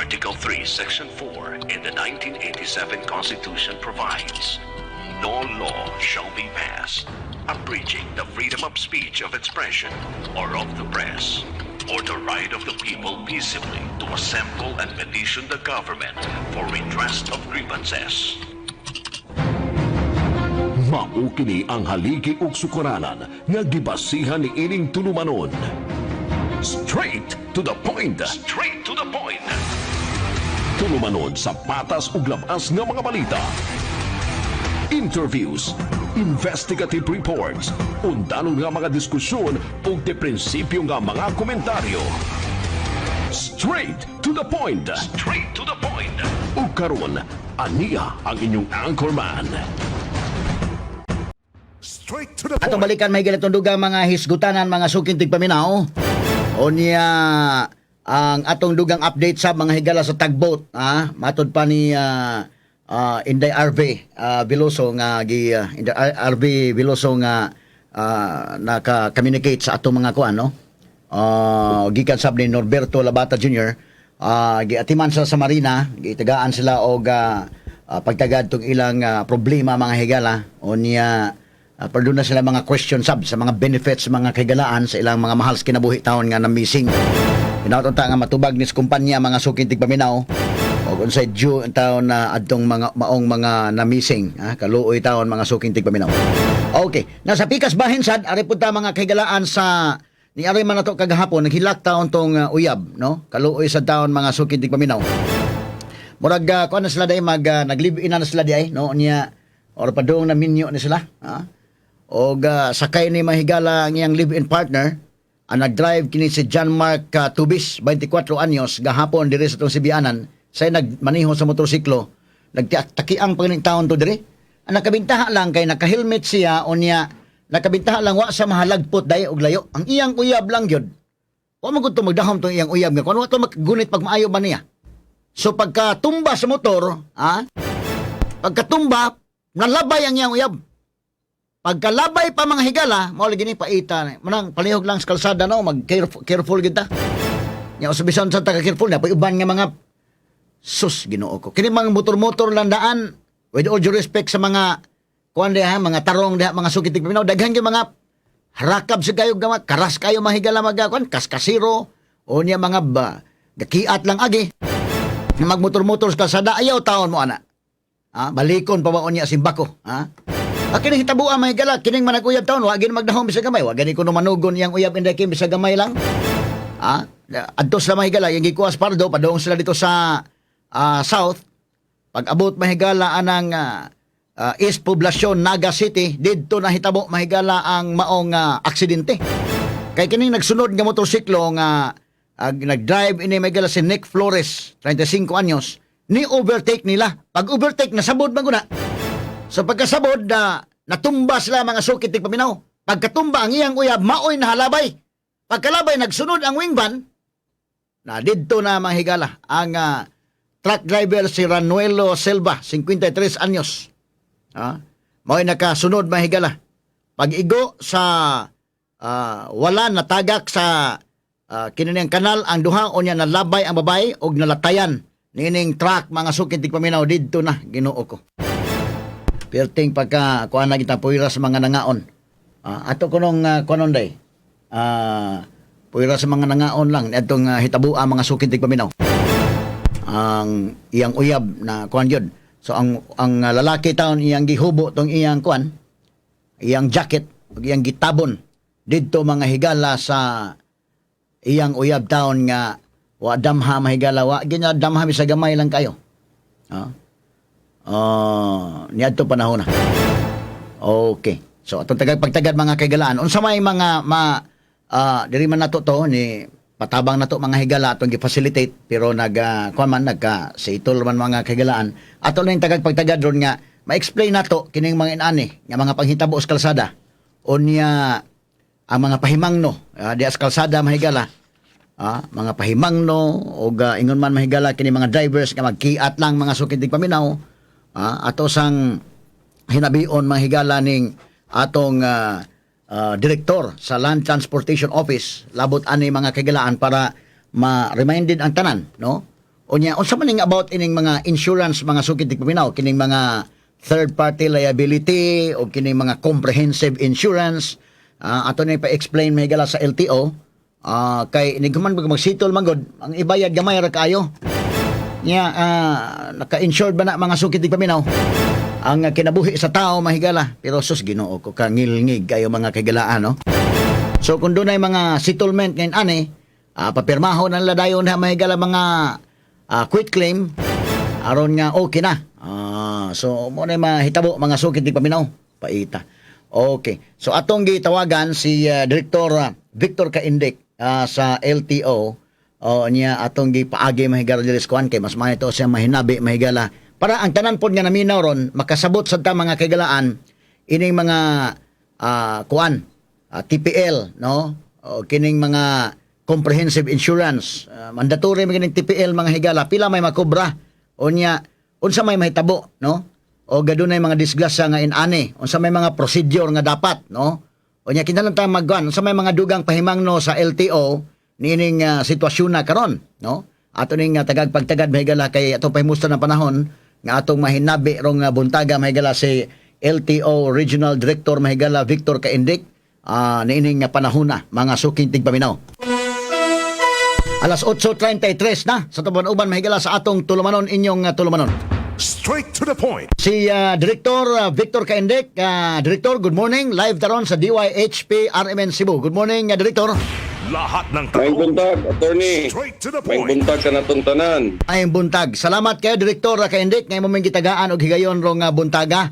Article 3, Section 4 in the 1987 Constitution provides, "No law shall be passed abridging the freedom of speech, of expression, or of the press, or the right of the people peaceably to assemble and petition the government for redress of grievances." Mao kini ang haligi ug sukaranan nga gibasihan ni ining tulumanon. Straight to the point. Straight to the point. Tulumanon sa patas ug labas nga mga balita. Interviews, investigative reports, undanong nga mga diskusyon ug de prinsipyo nga mga komentaryo. Straight to the point. Straight to the point. Ug karon, aniya ang inyong anchorman. Straight to the Atong point. Balikan may atong dugang mga hisgutanan, mga suking tigpaminaw. O niya ang atong dugang update sa mga higala sa tugboat, ha? Matod pa ni Inday RV Veloso nga gi Inday RV Veloso nga naka-communicate sa atong mga kuan, no? Gikan sab ni Norberto Labata Jr. Giatiman sila sa Marina, gitagaan sila og pagtagad tong ilang problema, mga higala. O niya pero na sila mga question sab sa mga benefits, mga kahigalaan sa ilang mga mahal sa kinabuhi taon nga na-missing. Hinaot ta nga matubag ni sa kumpanya, mga suking tigpaminaw, og unsay due ang taon na adtong mga maong mga na-missing, ha? Kaluoy taon, mga suking tigpaminaw. Okay, nasa pikas bahin sad ari pud ta, mga kahigalaan, sa ni ari man nato kagahapon naghilak taon tong uyab, no? Kaluoy sa taon, mga suking tigpaminaw. Murag kuan na sila dai mag nag-live-in na sila di ay, no? Niya or padung na minyo ni sila, ha? Og sakay ni mahigala ang iyang live-in partner. Ang nag-drive kini si John Mark Tubis, 24 anyos, gahapon diri sa atong Sibianan, say nagmaniho sa motorsiklo, nagtakiang pa ganing taon to diri. Ang nakabintaha lang kay naka-helmet siya o niya nakabintaha lang wa sa mahalagpot dai og layo. Ang iyang uyab lang gyud. Wa man gud to magdahom tong iyang uyab nga kun wa to maggunit pag maayo ba niya. So pagkatumba sa motor, ha? Pagkatumba, nalabay ang iyang uyab. Pagkalabay pa, mga higala, mao lagi ni paita. Manang palihog lang sa kalsada, no, mag careful, careful gyud ta. Nya usab bisan sa taga careful na uban nga mga, sus, Ginoo ko. Kini mga motor-motor lang daan, with all due respect sa mga kuan diha, mga tarong diha, mga sukit tigpaminaw, daghan gyud mga harakab sa kayo gama, karas kayo mahigala mag kuan, kaskasiro o niya mga ba, gakiat lang agi. Nga magmotor-motor sa kalsada, ayaw taon mo ana. Ha? Balikon pa ba niya simbako, ha? Ah, kining hitabuan, mga higala, kining managuyab taon, wa gini magdahom bisag gamay, wa gani kuno manugon iyang uyab, Inday Kim, bisag gamay lang. Ha? Adto sila, mga higala, yung gikuha sa Pardo, padung sila dito sa South. Pag abot, mahigala, anang East Poblacion, Naga City, didto nahitabo, mahigala, ang maong aksidente. Kay kining nagsunod nga motorsiklo nga nag-drive ini, mahigala, si Nick Flores, 35 anyos, ni overtake nila. Pag overtake, nasabod man guna. So pagkasabod, natumba sila, mga sukit tigpaminaw. Pagkatumba ang iyang uyab, maoy nahalabay. Pagkalabay, nagsunod ang wing van, na didto na, mga higala, ang truck driver si Ranuelo Silva, 53 anyos. Ha? Mao'y nakasunod, mga higala. Pag-igo sa wala natagak sa kininang kanal ang duha o niya nalabay ang babae og nalatayan niining truck, mga sukit tigpaminaw, didto na, Ginoo ko. Perting pagka kuan na kita puwira sa mga nangaon. Ato kunong kuanon day. Puwira sa mga nangaon lang adtong hitabua, mga sukit tigpaminaw. Ang iyang uyab na kuan yun. So ang lalaki taon iyang gihubo tong iyang kuan, iyang jacket ug iyang gitabon didto, mga higala, sa iyang uyab taon nga wa damha, mahigala, wa ginya damha sa gamay lang kayo. Ah. Oh, niadto panahon na. Okay. So atong tagag pagtagad, mga kaigalaan, unsa may mga ma diri man nato to ni patabang nato, mga higala, atong gi-facilitate pero nag kuan man nagka sa man, mga kaigalaan, ato lang tagag pagtagad ron nga ma-explain nato kining mga inani nga mga panghitabo sa kalsada unya ang mga pahimangno diha sa kalsada, mahigala, mga pahimangno og ingon man, mahigala, kini mga drivers nga magkiat lang, mga sukid paminaw, ato sang hinabion, mga higala, ning atong direktor sa Land Transportation Office labot ani, mga kagilaan, para ma-reminded ang tanan, no? Unya, unsa man ning about ining mga insurance, mga suki tigpaminaw, kining mga third party liability o kining mga comprehensive insurance? Ato ni pa-explain, mga higala, sa LTO, kay inighuman magsitol man gud ang ibayad, gamay ra kaayo. Nya naka-insured ba na, mga suki tigpaminaw, ang kinabuhi sa tao, mga higala? Pero sus, Ginoo ko, kangilngig kayo, mga kahigalaan, no? So kung doon ay mga settlement ngayon ani, papirmaho na nila dayon ha, mga higala, mga quit claim aron nga okay na. So mo na mahitabo, mga suki tigpaminaw. Paita. Okay. So atong gitawagan si Director Victor Caindec sa LTO o niya atong gipaagi, mga higala, diri sa kuan kay mas maayo to siya mahinabi, mga higala, para ang tanan pod nga naminaw ron makasabot sad ta, mga kahigalaan, ining mga kuan, TPL, no, o kining mga comprehensive insurance. Mandatory man kining TPL, mga higala. Pila may makobra, unya unsa may mahitabo, no, o gadunay mga disgrasya nga inani, unsa may mga procedure nga dapat, no? Unya kinahanglan ta magkuan, unsa may mga dugang pahimangno sa LTO niining sitwasyon na karon, no? Ato ning tagag pagtagad, mga higala, kay atong pahimusta ng panahon nga atong mahinabi rong buntaga, mga higala, si LTO Regional Director, mga higala, Victor Caindec niining panahon na, mga suking tigpaminaw. Alas 8:33 na sa taban-uban, mga higala, sa atong tulumanon, inyong tulumanon. Straight to the point. Si Director Victor Caindec. Director, good morning. Live taron sa DYHP RMN Cebu. Good morning, Director. Lahat ng Maayong tanong. buntag, attorney. Straight to the May point. buntag ka natong tanan. Ay buntag. Salamat kayo, Director Caindec, ngayon mo ming gitagaan og higayon rong buntaga.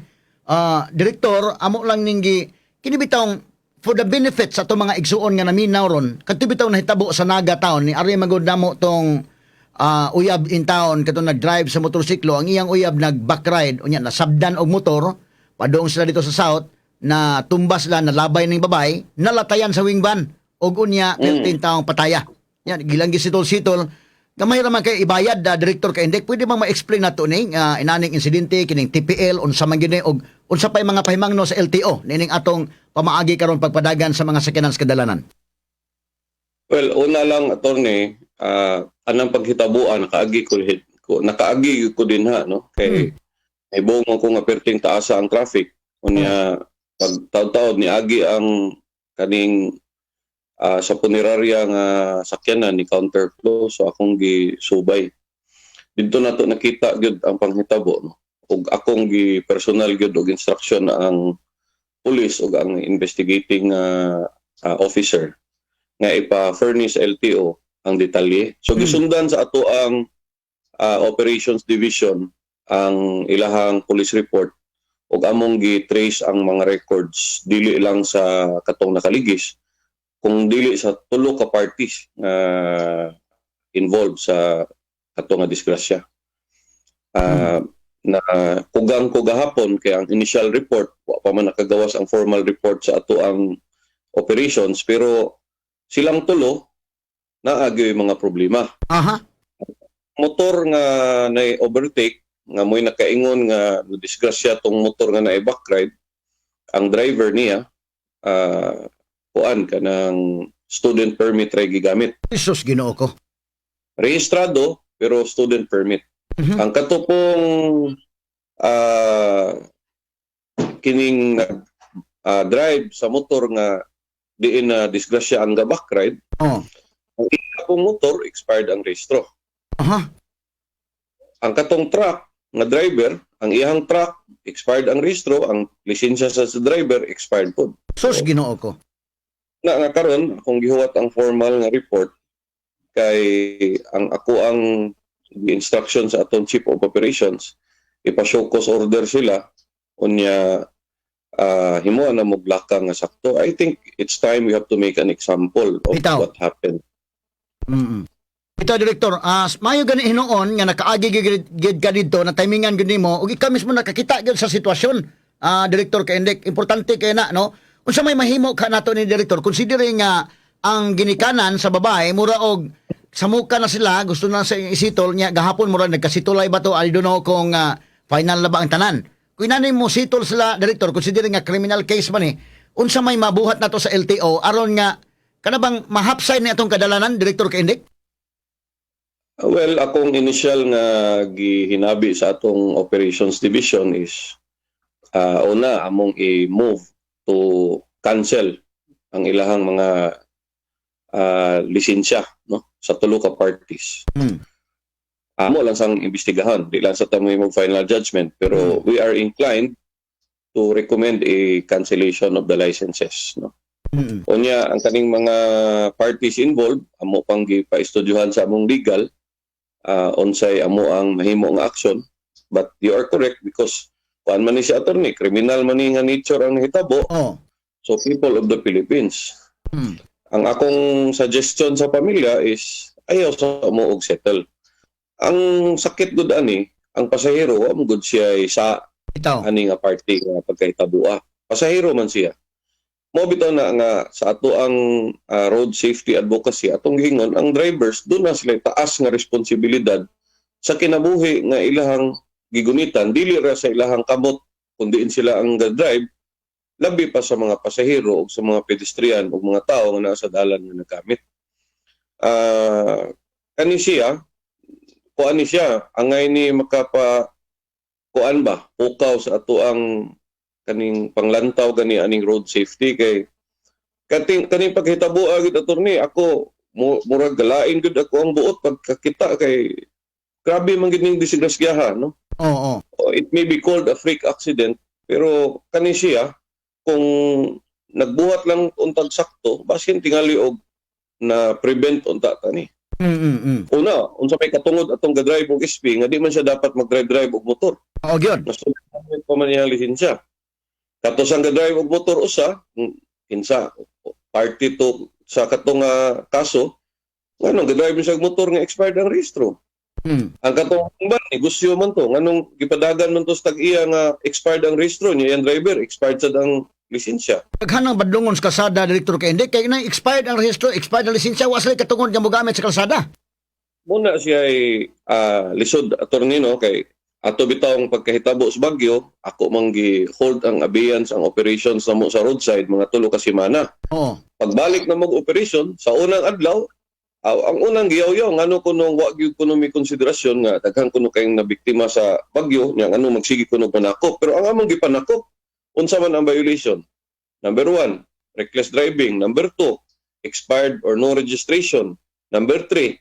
Director, amo lang ninggi kini bitawng for the benefit sa atong mga igsuon nga naminaw ron. Kadto bitaw nahitabo sa Naga town ni ari magud namo tong uyab in town katong nag-drive sa motorsiklo, ang iyang uyab nag backride, unya nasabdan og motor, padung sila dito sa south, na tumba sila, nalabay ning babae, nalatayan sa wing van og unya 13 taong pataya. Yan gilang gisitol-sitol. Gamay ra man kay ibayad, Director Caindec. Pwede bang ma-explain nato ning inaning insidente, kining TPL, unsa man gyud ni og unsa pay mga pahimangno sa LTO nining atong pamaagi karon pagpadagan sa mga sakyanan sa kadalanan? Well, una lang, attorney, anang paghitabuan nakaagi ko din ha, no? Kay ay buong ko nga perting taasa ang traffic. Unya pag taod-taod ni agi ang kaning sa punerarya nga sakyanan ni counterflow, so akong gisubay. Didto nato nakita gyud ang panghitabo, no? Ug akong gi personal gyud og instruction ang pulis ug ang investigating officer nga ipa-furnish LTO ang detalye. So gisundan sa ato ang operations division ang ilahang police report ug among gi-trace ang mga records dili lang sa katong nakaligis kung dili sa tulo ka parties nga involved sa katong nga disgrasya. Na kugang ko gahapon kay ang initial report, wa pa man nakagawas ang formal report sa ato ang operations, pero silang tulo naa gyoy mga problema. Motor nga na overtake nga mo'y nakaingon nga disgrasya tong motor nga na backride, ang driver niya kuan kanang student permit ra gigamit. Jesus, Ginoo ko. Rehistrado pero student permit. Ang kato pong kining nag drive sa motor nga diin na disgrasya ang backride, ang motor expired ang rehistro. Ang katong truck nga driver, ang iyang truck expired ang rehistro, ang lisensya sa driver expired pod. Sus, Ginoo ko. Na nga karon akong gihuwat ang formal nga report kay ang ako ang instruction sa atong chief of operations, ipa-show cause order sila, unya himuan na mo blaka nga sakto. I think it's time we have to make an example of Bitaw. what happened. Ito, Director, mayo gani hinuon nga nakaagi gid gid ka didto na timingan gid nimo ug ikaw mismo nakakita gyud sa sitwasyon. Director Caindec, importante kay na, no? Unsa may mahimo ka nato ni, Director, considering nga ang ginikanan sa babae mura og samuka na sila, gusto na sa isitol niya gahapon, mura nagkasitolay ba to? I don't know kung final na ba ang tanan. Kung inani mo sitol sila, Director, considering nga criminal case man ni, unsa may mabuhat nato sa LTO aron nga kana bang mahapsay ni atong kadalanan, Director Caindec? Well, akong initial nga gihinabi sa atong operations division is una, among i-move to cancel ang ilahang mga lisensya, no, sa tulo ka parties. Amo lang sang imbestigahan, di lang sa ta mo final judgment, pero we are inclined to recommend a cancellation of the licenses, no. Unya, ang kaning mga parties involved, amo pang gipaestudyuhan sa among legal unsay amo ang mahimo nga action. But you are correct because kuan man ni si attorney, criminal man ni nga nature ang nahitabo. So people of the Philippines, ang akong suggestion sa pamilya is ayaw sa mo og settle. Ang sakit gud ani, ang pasahero wa mo gud siya sa Ito. Ani nga party nga pagkahitabua. Pasahero man siya. Mo bitaw na nga sa ato ang road safety advocacy, atong giingon ang drivers duna sila taas nga responsibilidad sa kinabuhi nga ilahang gigunitan, dili ra sa ilahang kamot kundi sila ang drive, labi pa sa mga pasahero ug sa mga pedestrian ug mga tao nga naa sa dalan nga nagamit. Kani siya, kuan ni siya, angay ni makapa kuan ba, pukaw sa ato ang kaning panglantaw gani aning road safety kay kating kaning paghitabo agad, attorney. Ako murag galain gud ako ang buot pagkakita kay grabe man gid ning disgrasyaha, no? Oo. Oh, it may be called a freak accident, pero kani siya, kung nagbuhat lang untag sakto, basin tingali og na prevent unta tani. Una, unsa may katungod atong ga-drive og SP nga di man siya dapat mag-drive-drive og motor? Oo, gyud. Nasunod pa man iyang lisensya. Kato sang ga-drive og motor usa, kinsa party to sa katong kaso, nganong ga-drive siya og motor nga expired ang rehistro? Ang katong ba, negosyo man to, nganong gipadagan man to sa tag-iya nga expired ang rehistro niya, iyang driver expired sad ang lisensya? Daghan ang badlongon sa kalsada, Direktor Caindec, kay na expired ang rehistro, expired ang lisensya, wa sila katungod nga mogamit sa kalsada. Muna siya ay lisod, attorney, no, kay ato bitawng pagkahitabo sa bagyo, ako mang gi-hold ang abeyance ang operations namo sa roadside mga 3 ka semana. Pagbalik na mag operation sa unang adlaw, ang unang giyaw-yaw, ngano kuno wa gyud kuno may konsiderasyon nga daghan kuno kayong nabiktima sa bagyo nya, ngano magsige kuno panakop? Pero ang among gipanakop, unsa man ang violation? Number 1, reckless driving. Number 2, expired or no registration. Number 3,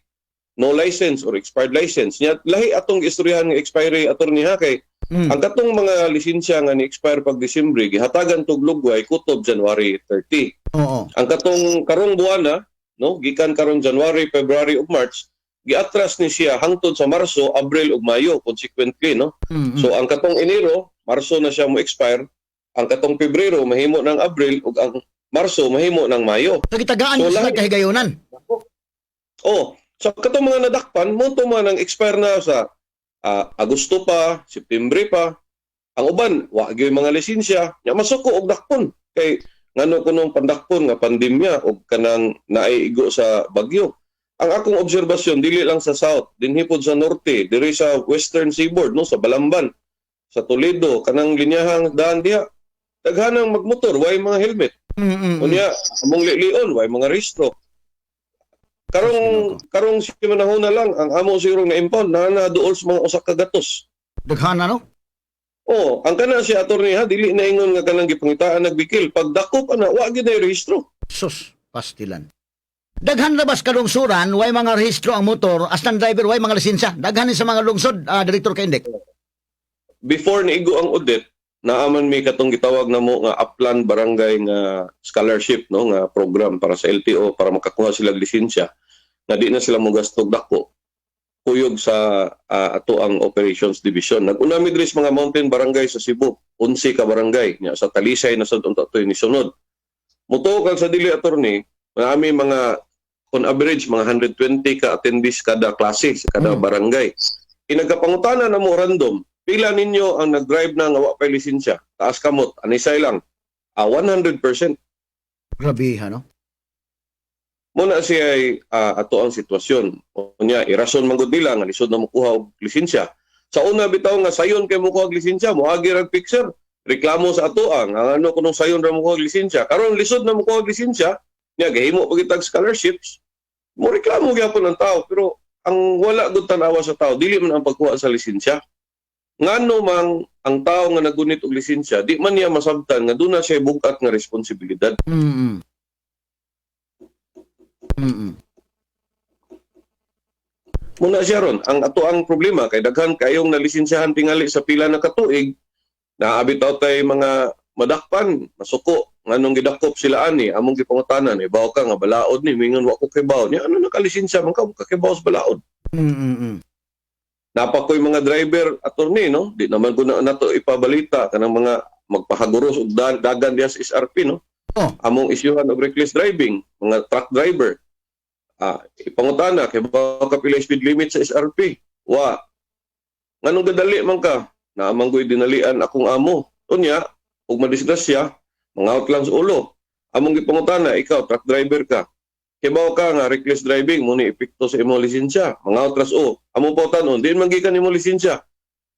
no license or expired license. Nya lahi atong istoryahan nga expiry, attorney, ha, kay ang katong mga lisensya nga ni-expire pag Disyembre, gihatagan tog lugway kutob January 30. Ang katong karong buwana, no, gikan karong January, February ug March, giatras ni siya hangtod sa Marso, Abril ug Mayo consequently, no. So ang katong Enero, Marso na siya mo expire, ang katong Pebrero mahimo ng Abril ug ang Marso mahimo ng Mayo. So gitagaan So, sila kahigayunan. Oh, so katong mga nadakpan mo to man ang expire na sa Agosto pa, September pa. Ang uban, wa gyud mga lisensya, nya masuko og dakpon kay ngano kunong pandakpon nga pandemya og kanang naay igo sa bagyo. Ang akong obserbasyon, dili lang sa south, dinhi pod sa norte, diri sa western seaboard, no, sa Balamban, sa Toledo, kanang linyahang daan diha. Daghanang magmotor, way mga helmet. Unya, among lilion, way mga rehistro. Karong karong si manahon na lang ang amo siguro nga impound na na duol sa mga 1 ka gatos. Daghan na, no? Oh, ang kana si attorney, ha, dili na ingon nga kanang gipangitaan nagbikil. Pagdakop ana, wa gyud nay rehistro. Sus, pastilan. Daghan na bas kalungsuran, way mga rehistro ang motor, astan driver, way mga lisensya. Daghan ni sa mga lungsod, Direktor Caindec. Before niigo ang audit, naaman mi katong gitawag namo nga upland barangay nga scholarship, no, nga program para sa LTO para makakuha sila og lisensya nga di na sila mogastog dako kuyog sa ato ang operations division. Nag-una mi diri sa mga mountain barangay sa Cebu, 11 ka barangay nya sa Talisay na sad unta toy ni sunod. Mutuo kang sa dili, attorney, marami mga on average mga 120 ka attendees kada klase sa kada barangay. Inagkapangutana na mo random, pila ninyo ang nag-drive na nga wa pay lisensya? Taas kamot, anisay lang. 100%. Grabe, ha, no? Muna siya ay ato ang sitwasyon. Unya, irason man gud nila nga lisod na mokuha og lisensya. Sa una bitaw nga sayon kay mokuha og lisensya, moagi rag fixer. Reklamo sa ato ang ano kunong sayon ra mokuha og lisensya. Karon lisod na mokuha og lisensya, nya gahimo pa kitag scholarships. Mo reklamo gyapon ang tao, pero Ang wala gud tan-awa sa tao, dili man ang pagkuha sa lisensya. Ngano mang ang tao nga nagunit og lisensya, di man niya masabtan nga duna siya bugat nga responsibilidad. Muna siya ron, ang ato ang problema kay daghan kayong nalisensyahan tingali sa pila na katuig, naabit tay mga madakpan, masuko, nganong gidakop sila ani, among gipangutanan, ibaw ka nga balaod ni, mingon wa ko kibaw niya, ano nakalisensya man ka, wa ka kibaw sa balaod. Napakoy mga driver, attorney, no? Di naman ko na nato ipabalita kanang mga magpahaguros og dagan diha sa SRP, no? Oh. Among isyuhan og reckless driving, mga truck driver. Ipangutana kay ba ka pila speed limit sa SRP? Wa. Nganong gadali man ka? Naamang ko'y dinalian akong amo. Unya, ug madisgrasya, mangaot lang sa ulo. Among gipangutana, ikaw truck driver ka. Kibaw ka nga reckless driving mo ni epekto sa imong lisensya. Mangaot ras o. Amo pa tanon, diin man gikan imong lisensya.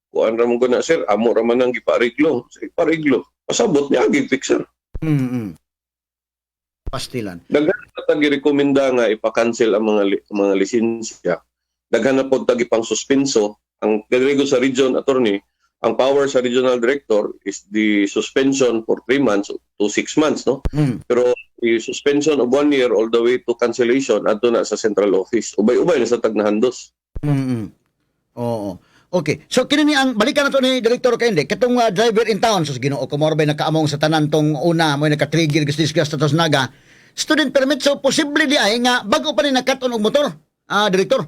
Kuan ra man ko na, sir, amo ra man ang gipariglo. Sa ipariglo. Pasabot niya agi fixer. Pastilan. Daghan na tag girekomenda nga ipa-cancel ang mga lisensya. Daghan na pod tag ipang suspenso. Ang kadrigo sa region, attorney, ang power sa regional director is the suspension for 3 months to 6 months, no? Pero the suspension of 1 year all the way to cancellation adto na sa central office. Ubay-ubay na sa tagnahandos. Oo. Okay. So kini ni ang balikan na to ni Director Kainde katong driver in town sa Ginoo ko mo nakaamong sa tanan tong una mo naka-trigger disgrasya sa Naga. Student permit, so posible di ay nga bago pa ni nakat-on og motor. Director.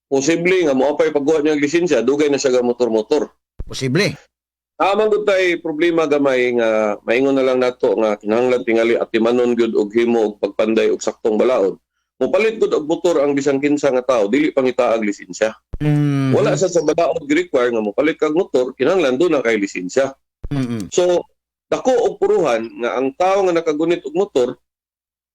Posible nga moapay pagkuha niya og lisensya, dugay na siya ga motor-motor. Posible. Amang gud tay problema gamay nga maingon na lang nato nga kinahanglan tingali atimanon gyud og himo og pagpanday og saktong balaod. Mopalit gud og motor ang bisan kinsa nga tao, dili pangitaag lisensya. Wala sa balaod gi-require nga mopalit kag motor, kinahanglan duna kay lisensya. So dako og puruhan nga ang tao nga nakagunit og motor,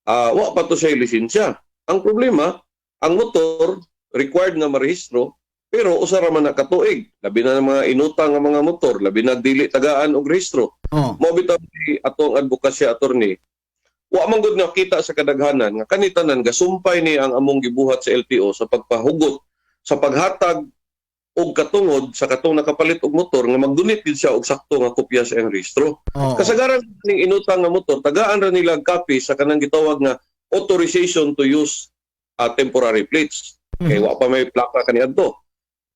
wa pa to siya lisensya. Ang problema, ang motor required nga marehistro pero usa ra man na katuig. Labi na ng mga inutang nga mga motor, labi na dili tagaan og rehistro. Mao bitaw ni atong advokasya, attorney. Wa man gud nakita sa kadaghanan nga kanitanan gasumpay ni ang among gibuhat sa LTO sa pagpahugot sa paghatag og katungod sa katong nakapalit og motor nga magdunit gid siya og sakto nga kopya sa iyang rehistro. Kasagaran ning inutang nga motor, tagaan ra nila og copy sa kanang gitawag nga authorization to use temporary plates. Kay wa pa may plaka kaniadto.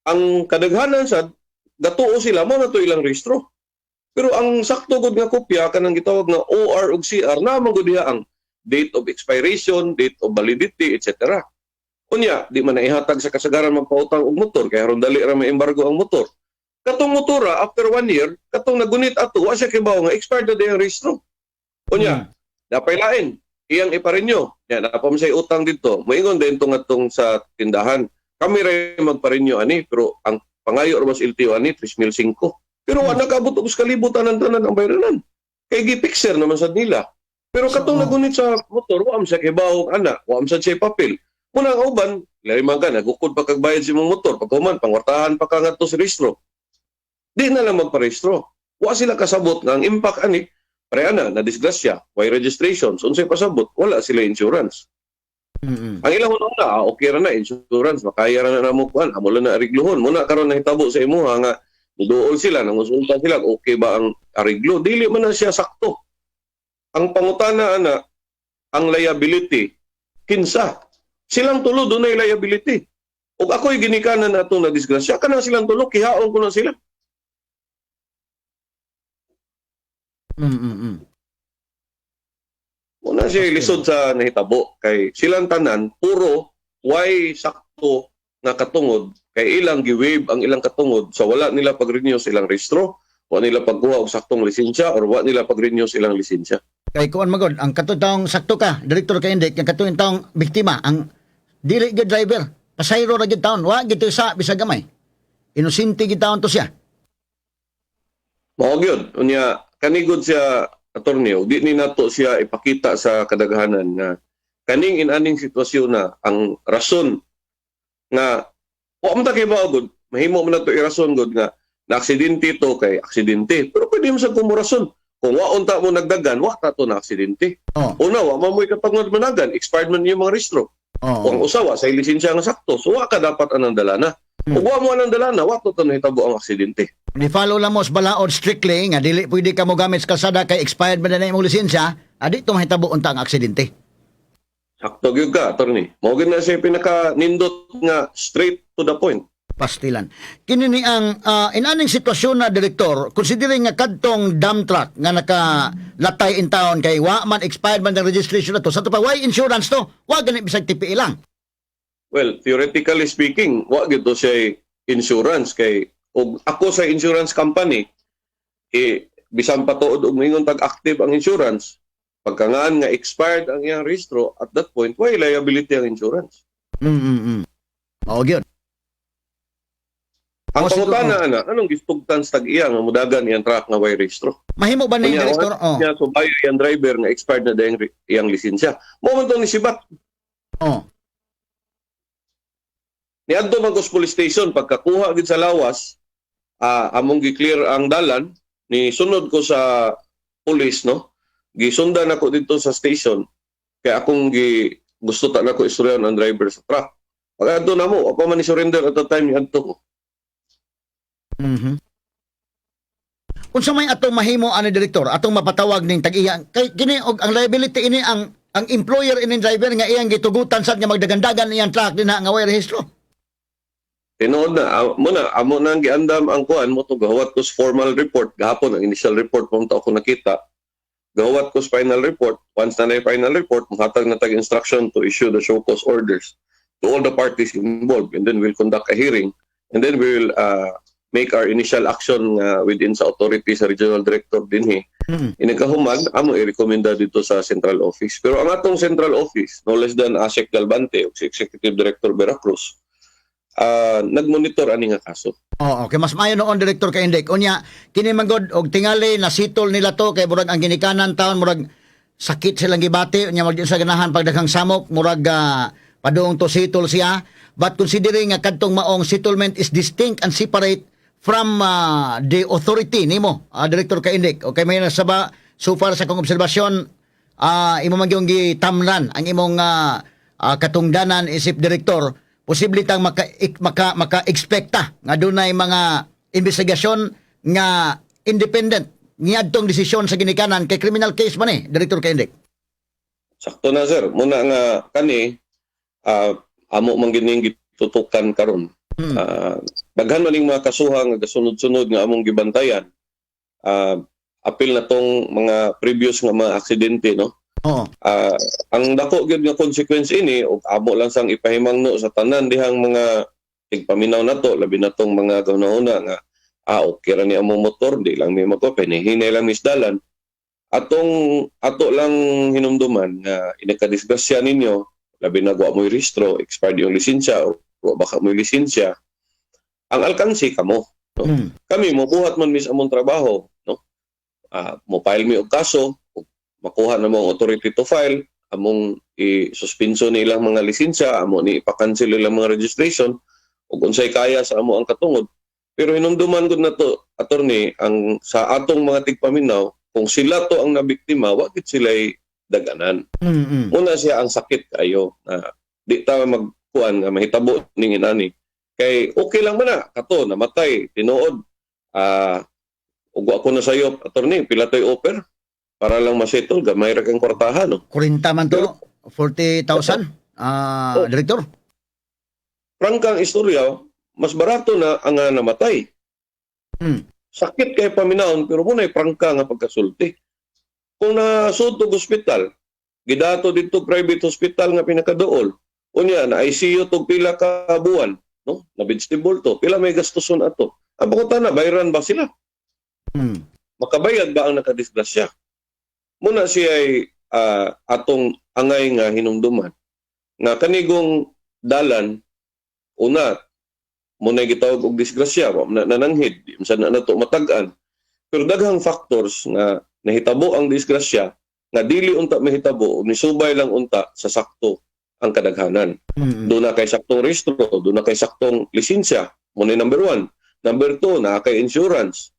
Ang kadaghanan sad gatuo sila mo na to ilang rehistro. Pero ang sakto gud nga kopya kanang gitawag nga OR ug CR na man gud diha ang date of expiration, date of validity, etc. Unya, di man naihatag sa kasagaran magpautang og motor kay aron dali ra may embargo ang motor. Katong motora after one year, katong nagunit ato wa siya kibaw nga expired na di ang rehistro. Unya, napay lain iyang iparenew. Ya, napa man siya utang dito. Moingon din tong atong sa tindahan. Kami ra magparenew ani pero ang pangayo ra mas LTO ani 3,005. Pero wa nakaabot og kalibutan ang tanan ang bayranan. Kay gipixer naman sad nila. Pero katong nagunit sa motor, wa man siya kibaw ana, wa man sad siya papel. Muna ang uban, lahi man ka, nagukod pa kag bayad sa imong motor, paghuman, pangwartahan pa ka ngadto sa rehistro. Di na lang magparehistro. Wa sila kasabot nga ang impact ani, pare ana, na disgrasya, why registration, so unsay pasabot, wala sila insurance. Ang ilang una, okay ra na insurance, makaya ra na namo kuan, amo lang na arigluhon. Muna karon nahitabo sa imuha nga niduol sila, nangusulta sila, okay ba ang ariglo? Dili man na siya sakto. Ang pangutana ana, ang liability, kinsa? Silang tulo dunay liability. Ug ako'y ginikanan na atong nadisgrasya, kana silang tulo, kihaon ko na sila. Muna siya lisod sa nahitabo kay silang tanan puro why sakto nga katungod kay ilang gi-waive ang ilang katungod sa wala nila pag-renew sa ilang rehistro, wa nila pagkuha og saktong lisensya or wa nila pag-renew sa ilang lisensya. Kay kuan magod ang katong taong sakto ka, Director Kainde, ang katong taong biktima ang dili gyud driver, pasayro ra gyud taon, wa gyud sa bisag gamay. Inosente gyud taon to siya. Mao gyud unya kanigod siya, attorney, ug di ni nato siya ipakita sa kadaghanan nga kaning inaning sitwasyon na ang rason nga wa man ta kay gud mahimo man nato irason gud nga na aksidente to kay aksidente, pero pwede mo sa kumurason kung wa unta mo nagdagan wa ta to na aksidente. Una, wa man mo'y katungod managan, expired man yung mga rehistro. Oo. Kung usa wa say lisensya nga sakto, so wa ka dapat anang dalana. Ug wa mo anang dalana, wa to nahitabo ang aksidente. Ni-follow lang mo sa balaod strictly nga dili pwede ka mo gamit sa kalsada kay expired man na imong lisensya, adi to mahitabo unta ang aksidente. Sakto gyud ka, attorney. Mao gyud na siya pinaka nindot nga straight to the point. Pastilan. Kini ni ang inaning sitwasyon na, Direktor, considering nga kadtong dump truck nga nakalatay in town kay wa man expired man ang registration na to, sa to pa why insurance to? Wa gani bisag TPI lang. Well, theoretically speaking, wa gyud to siya insurance kay og ako sa insurance company eh bisan pa tuod og moingon tag active ang insurance, pagkangaan nga expired ang iyang rehistro, at that point why liability ang insurance. Mao gyud. Ang Oh, siguro. pangutana ana, anong gistugtan sa tag-iya nga mudagan iyang truck nga way rehistro? Mahimo ba ni Unya, Direktor? Oh. Niya so bayo iyang driver nga expired na dayang iyang lisensya. Mo man to ni sibat. Niadto man ko sa police station pagkakuha gid sa lawas, among gi-clear ang dalan, ni sunod ko sa police, no. Gisundan ako dito sa station kay akong gi gusto ta nako istoryahan ang driver sa truck. Pag adto na mo, wa pa man ni surrender at the time ni adto ko. Unsa may atong mahimo ani, Direktor, atong mapatawag ning tag-iya kay kini og ang liability ini ang employer ining driver nga iyang gitugutan sad nga magdagandagan iyang truck dinha nga way rehistro. Tinuod na, mo na, amo na ang giandam ang kuan mo to gahuwat ko sa formal report gahapon. Ang initial report mo to ako nakita. Gahuwat ko sa final report. Once na final report, mohatag na tag instruction to issue the show cause orders to all the parties involved, and then we'll conduct a hearing and then we will make our initial action within sa authority sa regional director dinhi. Inagkahuman, amo i-recommenda dito sa central office. Pero ang atong central office, no less than Asec Galvante o si Executive Director Veracruz, nagmonitor ani nga kaso. Oo, okay, mas maayo noon, Direktor Kaindik. Unya, kini man gud og tingali nasitol nila to kay murag ang ginikanan taon murag sakit silang gibati, unya magdi sa ganahan pagdaghang samok, murag padung to sitol siya. But considering nga kadtong maong settlement is distinct and separate from the authority nimo, Director Kaindik. Okay, may nasaba so far sa akong obserbasyon, imo man gyud gitamlan ang imong katungdanan isip direktor, posible tang maka maka-expecta nga dunay mga investigasyon nga independent niadtong desisyon sa ginikanan kay criminal case man eh, Director Kaindik. Sakto na, sir. Muna nga kani amo man gining gitutukan karon. Daghan man ning mga kasuha nga gasunod-sunod nga among gibantayan. Apil na tong mga previous nga mga aksidente, no. Ang dako gyud nga consequence ini ug amo lang sang ipahimangno sa tanan dihang mga tigpaminaw nato, labi na tong mga gahuna nga okay ra ni among motor, di lang mi magko hinay lang misdalan, atong ato lang hinumduman nga inakadisgrasya ninyo, labi na wa mo'y rehistro, expired yung lisensya o wa baka mo'y lisensya, ang alkansi kamo, no? Kami mo buhat man mis among trabaho, no, mo file mi og kaso ug makuha na mo ang authority to file, among i-suspenso ni ilang mga lisensya, amo ni ipa-cancel ilang mga registration ug unsay kaya sa amo ang katungod. Pero hinumduman gud nato, attorney, ang sa atong mga tigpaminaw, kung sila to ang nabiktima, wa gid sila'y daganan. Muna siya ang sakit kayo na di ta magkuan nga mahitabo ning inani kay okay lang man na kato namatay tinuod. Ug ako na sayo, attorney, pila toy offer para lang masettle? Gamay ra kang kwartahan, no? 40 man to, 40,000 Oh. Direktor. Prangkang istorya, mas barato na ang nga namatay. Sakit kay paminawon, pero muna'y prangka nga pagkasulti. Kung nasud og ospital, gidato dito private hospital nga pinakaduol, unya na ICU tog pila ka buwan, no, na vegetable to, pila may gastuson ato? Ang pangutana, bayaran ba sila? Makabayad ba ang nakadisgrasya? Muna siya ay atong angay nga hinumduman nga kanigong dalan, una muna gitawag og disgrasya, wa man na nananghid, di man sad na nato matag-an, pero daghang factors nga nahitabo ang disgrasya nga dili unta mahitabo ni subay lang unta sa sakto ang kadaghanan. Doon na kay saktong rehistro, doon na kay saktong lisensya. Muna yung number one. Number two, naa kay insurance.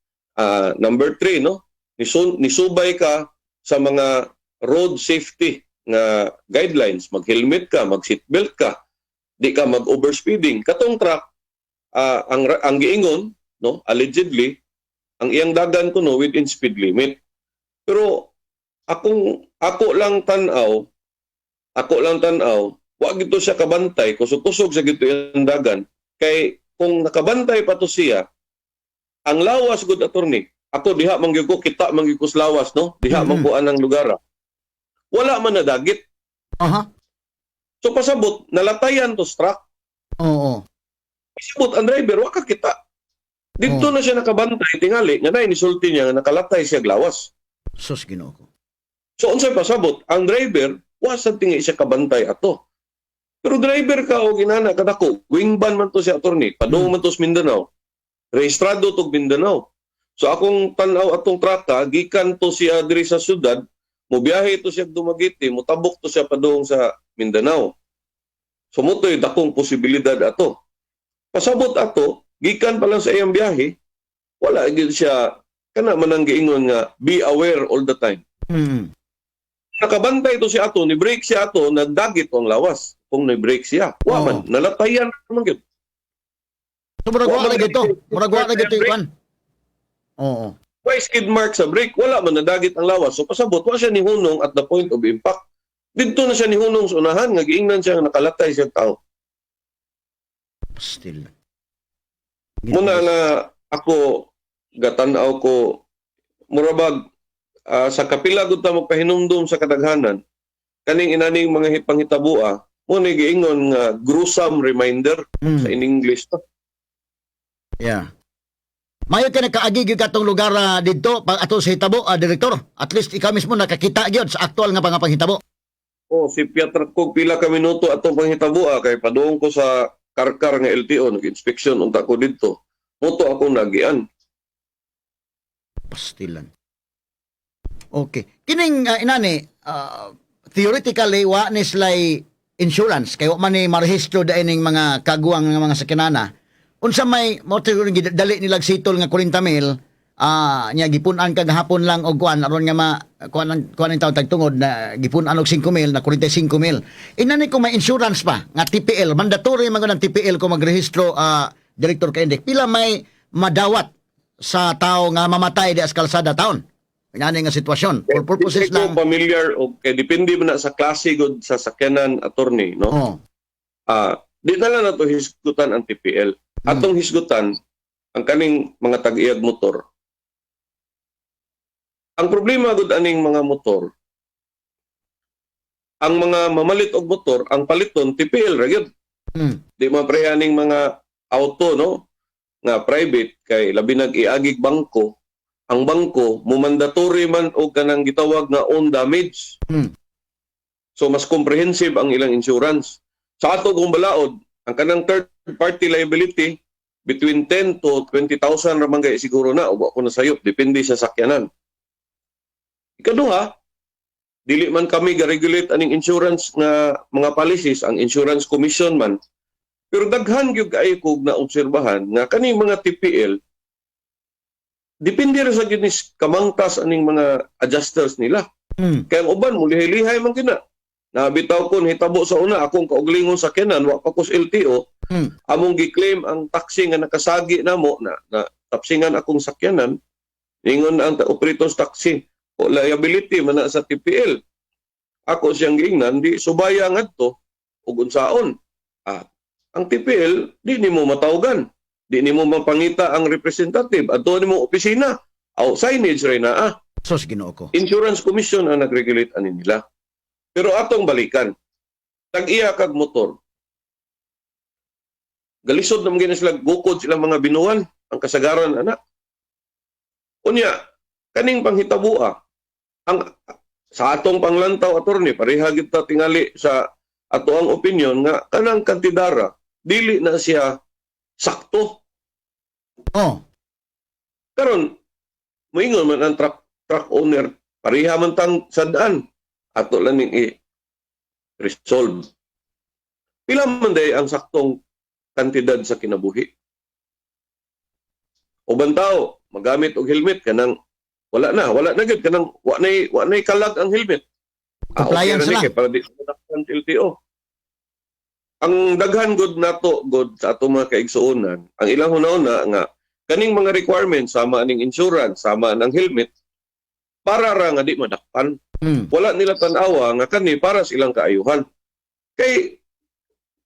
Number three, no? Nisubay ka sa mga road safety nga guidelines, mag-helmet ka, mag-seatbelt ka, di ka mag-overspeeding. Katong truck, ang giingon, no, allegedly, ang iyang dagan kuno within speed limit. Pero ako lang tan-aw, wa gito siya kabantay, kusog-kusog sa gito iyang dagan kay kung nakabantay pa to siya, ang lawas gud, attorney, ako diha man gyud ko, kita man gyud ko sa lawas, no, diha man ko anang lugar, ah. Wala man nadagit. So pasabot nalatayan to sa truck. Pasabot ang driver wa ka kita didto na siya nakabantay, tingali nga nay nisulti niya nga nakalatay siya lawas. Sus, Ginoo ko. So unsay pasabot, ang driver wa sa tingi siya kabantay ato. Pero driver ka og inana kadako, wing van man to si attorney, padung man to sa Mindanao. Rehistrado tog Mindanao. So akong tan-aw atong traka, gikan to siya diri sa syudad, mobiyahe to siya Dumaguete, motabok to siya padung sa Mindanao. So mo to'y dakong posibilidad ato. Pasabot ato, gikan pa lang sa iyang biyahe, wala gyud siya kana man ang giingon nga be aware all the time. Nakabantay to si ato, ni brake siya ato, nagdagit ang lawas. Kung ni brake siya, wa man, nalatayan man gyud. So murag wa Wa man na gito. Murag wa na gito brake. ikuan. Oo. Why skid mark sa brake? Wala man nadagit ang lawas. So pasabot, wa siya ni hunong at the point of impact. Didto na siya ni hunong sa unahan, nga giingnan siya nga nakalatay siya tao. Still. Muna nga ako gatan-aw ko murabag sa kapila gud ta magpahinumdum sa kadaghanan kaning inaning mga panghitaboa mo ni giingon nga gruesome reminder sa in English to. Yeah. Mayo ka nakaagi gyud katong lugar didto pag ato sa hitabo, direktor. At least ikaw mismo nakakita gyud sa aktual nga mga panghitabo. Oh, si Piatra ko pila ka minuto atong panghitaboa kay padung ko sa Karkar nga LTO, nag-inspection unta ko didto. Moto ako nagian. Pastilan. Okay. Kining inani theoretically wa ni sila'y insurance kay wa man ni marehistro da ining mga kaguwang nga mga sakinana. Unsa may mo siguro dali nilag sitol nga 40 mil nya gipun-an kagahapon lang og kuan aron nga ma kuan ang tawag tagtungod na gipun-an og 5 mil na 45 mil. Inani kung may insurance pa nga TPL, mandatory man gud ang TPL kung magrehistro, Director Kaindik. Pila may madawat sa tao nga mamatay di sa kalsada taon? Ingani nga sitwasyon. For purposes Dili ko lang. familiar og kay depende man na sa klase gud sa sakyanan, attorney, no. Di na lang nato hisgutan ang TPL. Atong hisgutan ang kaning mga tag-iyag motor. Ang problema gud aning mga motor, ang mga mamalit og motor, ang paliton TPL ra gyud. Di man pareha ning mga auto, no, nga private kay labi nag iagig bangko. Ang bangko mo mandatory man og kanang gitawag nga own damage. So mas comprehensive ang ilang insurance. Sa ato kung balaod, ang kanang third party liability between 10 to 20,000 ra man gay siguro na o ako na sayop, depende sa sakyanan. Ikaduha, dili man kami ga-regulate aning insurance nga mga policies, ang Insurance Commission man. Pero daghan gyud kaayo kog na obserbahan nga kaning mga TPL depende ra sa gyud ni kamangtas aning mga adjusters nila. Kaya ang uban mo lihay-lihay man kina. Nabitaw ko hitabo sa una akong kauglingon sakyanan, wa pa ko sa LTO. Among gi-claim ang taxi nga nakasagi namo na, na tapsingan akong sakyanan. Ingon ang operator sa taxi, o liability man na sa TPL. Ako siyang giingnan, di subaya ngadto ug unsaon. Ang TPL di nimo matawgan. Di nimo mapangita ang representative adto nimo opisina. Aw signage ray na ah. Sos, Ginoo ko. Insurance Commission ang nag-regulate ani nila. Pero atong balikan, tag-iya kag motor. Galisod naman gina sila gukod silang mga binuan, ang kasagaran ana. Unya, kaning panghitabua, ang sa atong panglantaw, attorney, pareha gyud ta tingali sa ato ang opinion nga kanang kantidara dili na siya sakto. Karon moingon man ang truck owner, pareha man tang sadaan, ato lang ning i-resolve. Pila man day ang saktong kantidad sa kinabuhi? Uban tao magamit og helmet kanang wala na gyud kanang wa nay kalag ang helmet. Compliance Okay ra ni lang. kay para di madakpan sa LTO. Ang daghan gud nato gud sa ato mga kaigsuonan, ang ilang hunahuna nga kaning mga requirements sama aning insurance, sama ang helmet, para ra nga di madakpan. Wala nila tan-awa nga kani para sa ilang kaayuhan. Kay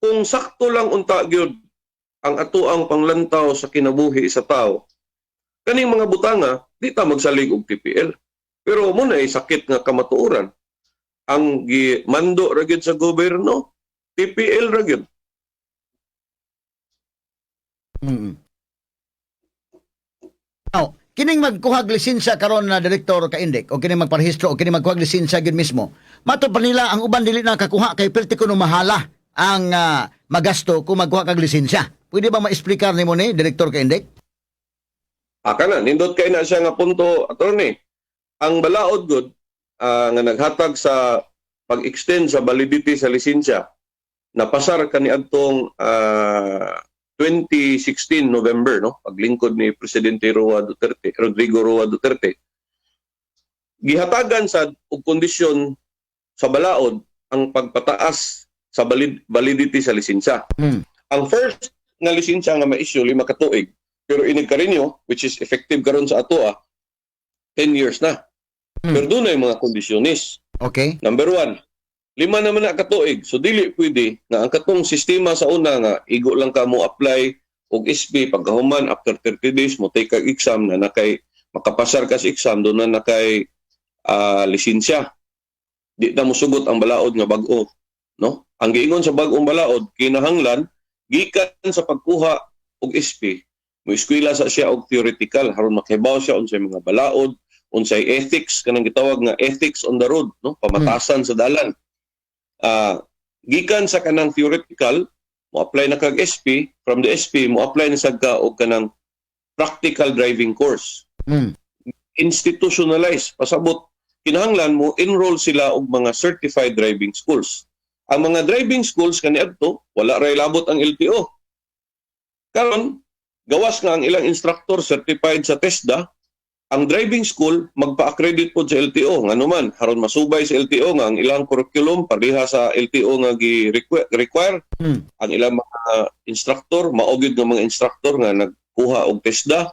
kung sakto lang unta gyud ang atoang panglantaw sa kinabuhi sa tao, kaning mga butanga di ta magsalig og TPL. Pero mo na sakit nga kamatuoran. Ang gimando ra gyud sa gobyerno, TPL ra gyud. Now, kining magkuhag lisensya karon na, Direktor Kaindik, o kining magparehistro o kining magkuhag lisensya gyud mismo. Mato pa nila ang uban dili na kakuha kay perti kuno mahala ang magasto kung magkuha kag lisensya. Pwede ba maexplikar nimo ni, Direktor Kaindik? Aka na, nindot kay na siya nga punto, attorney. Ang balaod gud nga naghatag sa pag-extend sa validity sa lisensya, napasar kaniadtong 2016 November, no, paglingkod ni Presidente Roa Duterte, Rodrigo Roa Duterte. Gihatagan sa og kondisyon sa balaod ang pagpataas sa validity sa lisensya. Ang first nga lisensya nga ma-issue, 5 ka tuig, pero inig ka-renew, which is effective karon sa atoa, 10 years na. Pero doon na yung mga kondisyones. Number one, 5 naman na katuig. So dili pwede nga ang katong sistema sa una nga igo lang ka mo apply og SP, pagkahuman after 30 days mo take kag exam na nakay makapasar ka sa exam, doon na nakay lisensya. Di na mosugot ang balaod nga bag-o, no? Ang giingon sa bag-ong balaod, kinahanglan gikan sa pagkuha og SP, mo eskwela sa siya og theoretical aron makahibaw siya unsay mga balaod, unsay ethics, kanang gitawag nga ethics on the road, no, pamatasan sa dalan. Gikan sa kanang theoretical, mo apply na kag SP, from the SP mo apply na sad ka og kanang practical driving course. Institutionalized, pasabot kinahanglan mo enroll sila og mga certified driving schools. Ang mga driving schools kaniadto wala ray labot ang LTO. Karon gawas nga ang ilang instructor certified sa TESDA, ang driving school magpa-accredit pod sa LTO, ngano man aron masubay sa LTO nga ang ilang curriculum pareha sa LTO nga gi-require, ang ilang mga instructor mao gyud nga mga instructor nga nagkuha og TESDA,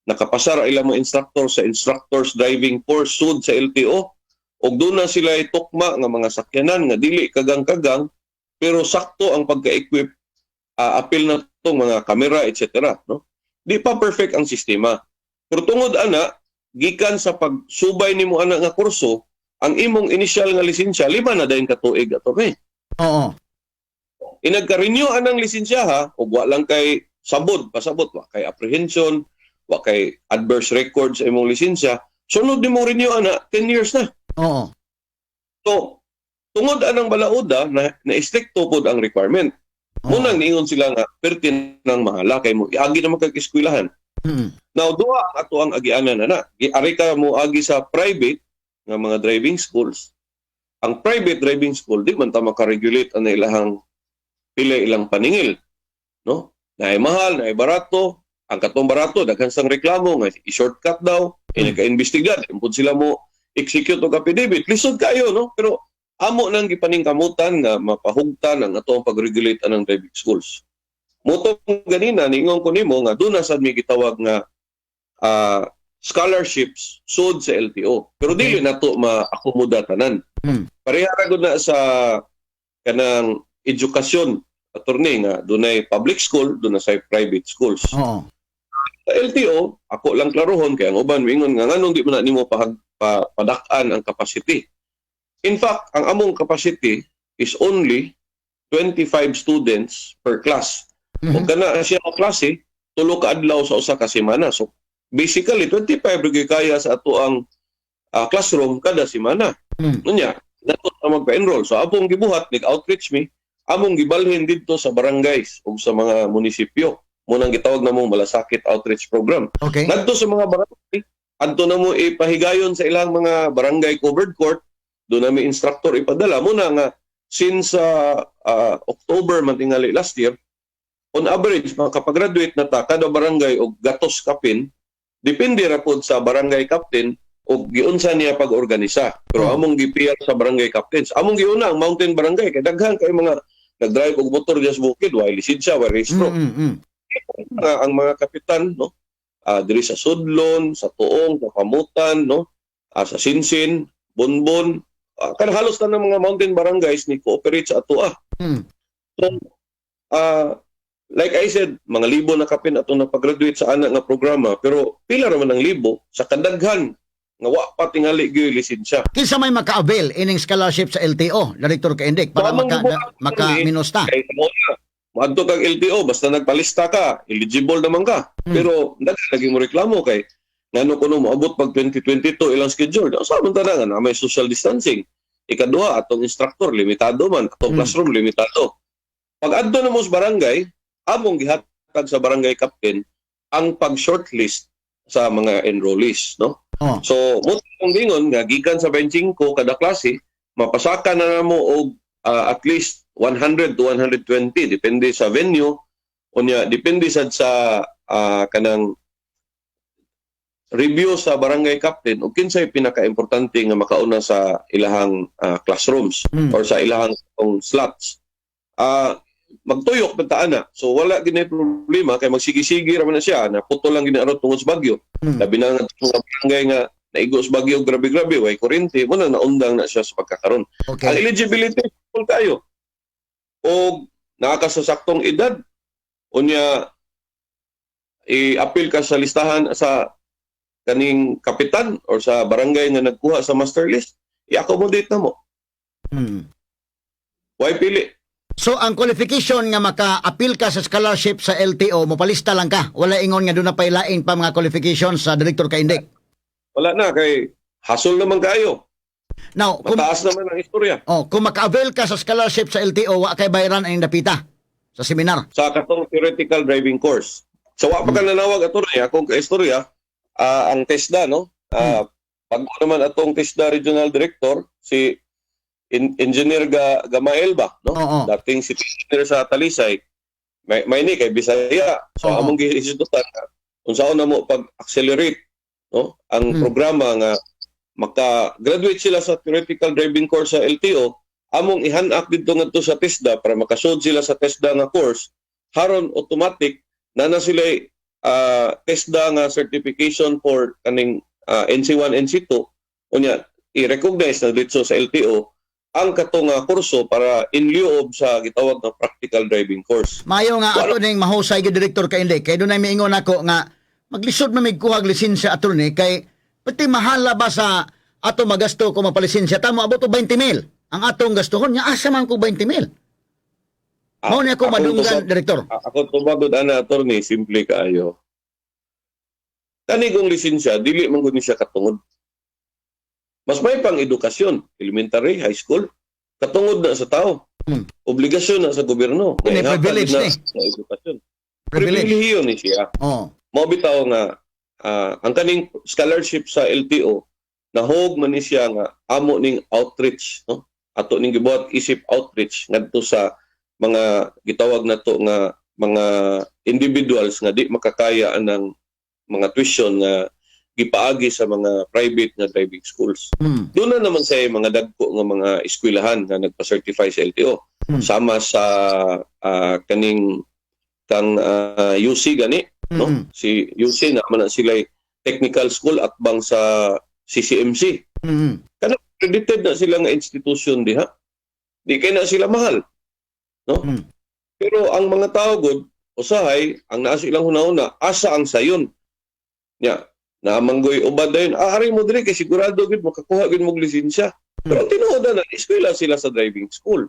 nakapasar ang ilang mga instructor sa instructors driving course sud sa LTO, ug doon na sila tukma nga mga sakyanan nga dili kagang-kagang pero sakto ang pagka-equip, apil na tong mga kamera, etc., no? Di pa perfect ang sistema, pero tungod ana, gikan sa pagsubay nimo ana nga kurso, ang imong initial nga lisensya 5 na dayon ka tuig, attorney. Inagka-renew anang lisensya ha, ug wa lang kay sabod, pasabot, wa kay apprehension, wa kay adverse records sa imong lisensya, sunod nimo renew ana, 10 years na. So tungod anang balaoda na stricto pod ang requirement. Munang niingon sila nga perti nang mahala kay mo agi na kag eskwelahan. Now duha ang ato ang agianan ana. Ari ka mo agi sa private nga mga driving schools. Ang private driving school, di man ta maka-regulate ang ilahang pila ilang paningil, no? Naay mahal, naay barato. Ang katong barato daghan sang reklamo nga i-shortcut daw, ka-imbestigar, impud sila mo execute og affidavit. Lisod kayo, no? Pero amo nang gipaningkamutan nga mapahugtan ang ato ang pag-regulate anang driving schools. Motong ganina niingon ko nimo nga doon na sad may gitawag nga scholarships sud sa LTO. Pero dili nato ma-akomoda tanan. Pareha ra gud na sa kanang edukasyon, attorney, nga dunay public school, dunay sa private schools. Sa LTO, ako lang klarohon kay ang uban moingon nga nganong di man na nimo padak-an ang capacity. In fact, ang among capacity is only 25 students per class. Ug kana siya nga klase, 3 ka adlaw sa usa ka semana. So basically 25 ra gyud kaya sa ato ang classroom kada semana. Unya, nato na magpa-enroll. So among gibuhat, nag-outreach mi, among gibalhin didto sa barangays ug sa mga munisipyo. Munang gitawag namong Malasakit Outreach Program. Ngadto sa mga barangay, adto na mo ipahigayon sa ilang mga barangay covered court, doon na may instructor ipadala mo na nga since October man tingali last year, on average makapag-graduate na ta kada barangay og gatos kapin, depende ra pod sa barangay captain. Og giunsa niya pag-organisa. Pero among gipiyal sa barangay captains. Among giuna ang mountain barangay kay daghan kay mga nag-drive og motor diya sa bukid, way lisensya, way rehistro. Nga ang mga kapitan, no, diri sa Sudlon, sa Tuong, sa Pamutan, no, sa Sinsin, Bonbon, kan halos na ng mga mountain barangays ni cooperate sa atoa. So, like I said, mga libo na kapin atong napag-graduate sa ana nga programa, pero pila raman ang libo sa kadaghan nga wa pa tingali gyud lisensya. Kinsa may maka-avail ining scholarship sa LTO, Director Kaindik, para So, among maka gibuhat, maka minus ta? Kay una, moadto kag LTO basta nagpalista ka, eligible naman ka. Pero daghan lagi mo reklamo kay ngano kuno moabot pag 2022 ilang schedule. Sa man tanan nga na may social distancing. Ikaduha, atong instructor limitado man, atong classroom limitado. Pag adto na mo sa barangay, among gihatag sa barangay captain ang pag-shortlist sa mga enrollees, no? So, mo kung gingon nga gikan sa 25 kada klase, mapasaka na namo og at least 100 to 120, depende sa venue unya depende sad sa kanang review sa barangay captain ug kinsay pinakaimportante nga makauna sa ilahang classrooms or sa ilahang tong slots. Magtuyok man ta ana. So wala gid problema kay magsigi-sige ra man na siya, naputo lang gid aron tungod sa bagyo. Labi na nga mga barangay nga naigo sa bagyo, grabe-grabe, way kuryente mo na, naundang na siya sa pagkakaron. Ang eligibility, full kayo. O naa ka sa saktong edad, unya i-appeal ka sa listahan sa kaning kapitan or sa barangay nga nagkuha sa master list, i-accommodate na mo. Why pili? So ang qualification nga maka-appeal ka sa scholarship sa LTO, mopalista lang ka. Wala ingon nga doon na pailain pa mga qualifications sa Director Kaindik? Wala na kay hasol naman kayo. Now, kung, Mataas naman ang istorya. oh, kung maka-avail ka sa scholarship sa LTO, wa kay bayaran ang dapita sa seminar? Sa katong theoretical driving course. So wa pa ka nanawag, attorney, akong kaistorya, ang TESDA, no? Bago naman atong TESDA Regional Director si Engineer Gamael ba, no? Oo. Dating city engineer sa Talisay. May ni kay Bisaya. So among gihisgutan unsaon na mo pag-accelerate, no, ang programa nga maka-graduate sila sa theoretical driving course sa LTO, among ihanak didto ngadto sa TESDA para makasud sila sa TESDA nga course, haron automatic na na sila TESDA nga certification for kaning NC1, NC2, unya i-recognize na dito sa LTO ang kato nga kurso para in lieu of sa gitawag nga practical driving course. Mayo nga ato ning mahusay gyud, Director Kaindik, kay dunay miingon ako nga maglisod man mig kuhag lisensya, attorney, kay pati mahala ba sa ato magasto kung mapalisensya ta, moabot og 20 mil ang atong gastuhon nga asa man ko 20 mil. Mao ni ako Akong madunggan, Direktor. Ako tubagod ana, attorney, simple kaayo. Kani kong lisensya, dili man gud ni siya katungod. Mas may pang edukasyon, elementary, high school, katungod na sa tao. Obligasyon na sa gobyerno. Ini May hatag privilege na ni. sa edukasyon. Privilege. Pribilehiyo ni siya. Mao bitaw nga ang kaning scholarship sa LTO nahog man ni siya nga amo ning outreach, no, ato ning gibuhat isip outreach ngadto sa mga gitawag nato nga mga individuals nga di makakaya anang mga tuition nga gipaagi sa mga private nga driving schools. Doon na naman sa mga dagko nga mga eskwelahan nga nagpa-certify sa LTO. Sama sa kaning kang UC gani, no? Si UC na man na sila technical school at bang sa CCMC. Accredited na sila nga institution diha. Di kay na sila mahal. No? Pero ang mga tao gud usahay ang naa sa ilang hunahuna, asa ang sayon. Nya, naamanggoy ubad dayon. Ari mo diri kay sigurado gid makakuha gid mo og lisensya. Pero ang tinuod na, eskwela sila sa driving school.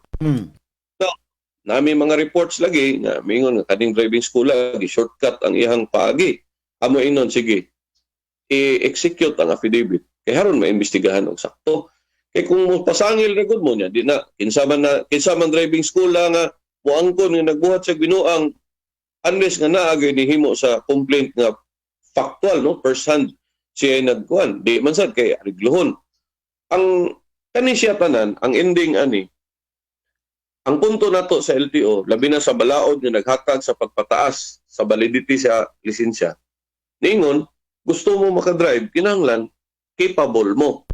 Nami mga reports lagi nga mingon nga kaning driving school lagi shortcut ang iyang paagi. Amo inon, sige. I-execute ang affidavit. Kay haron maimbestigahan og sakto. Kay kung mo pasangil ra gud mo niya, di na kinsa man driving school lang nga moangkon nga nagbuhat sa binuang unless nga naa gyud nihimo sa complaint nga factual, no, first hand siya ay nagkuan, di man sad kay ariglohon ang kani siya tanan. Ang ending ani, ang punto nato sa LTO, labi na sa balaod nga naghatag sa pagpataas sa validity sa lisensya, ningon gusto mo makadrive, kinahanglan capable mo.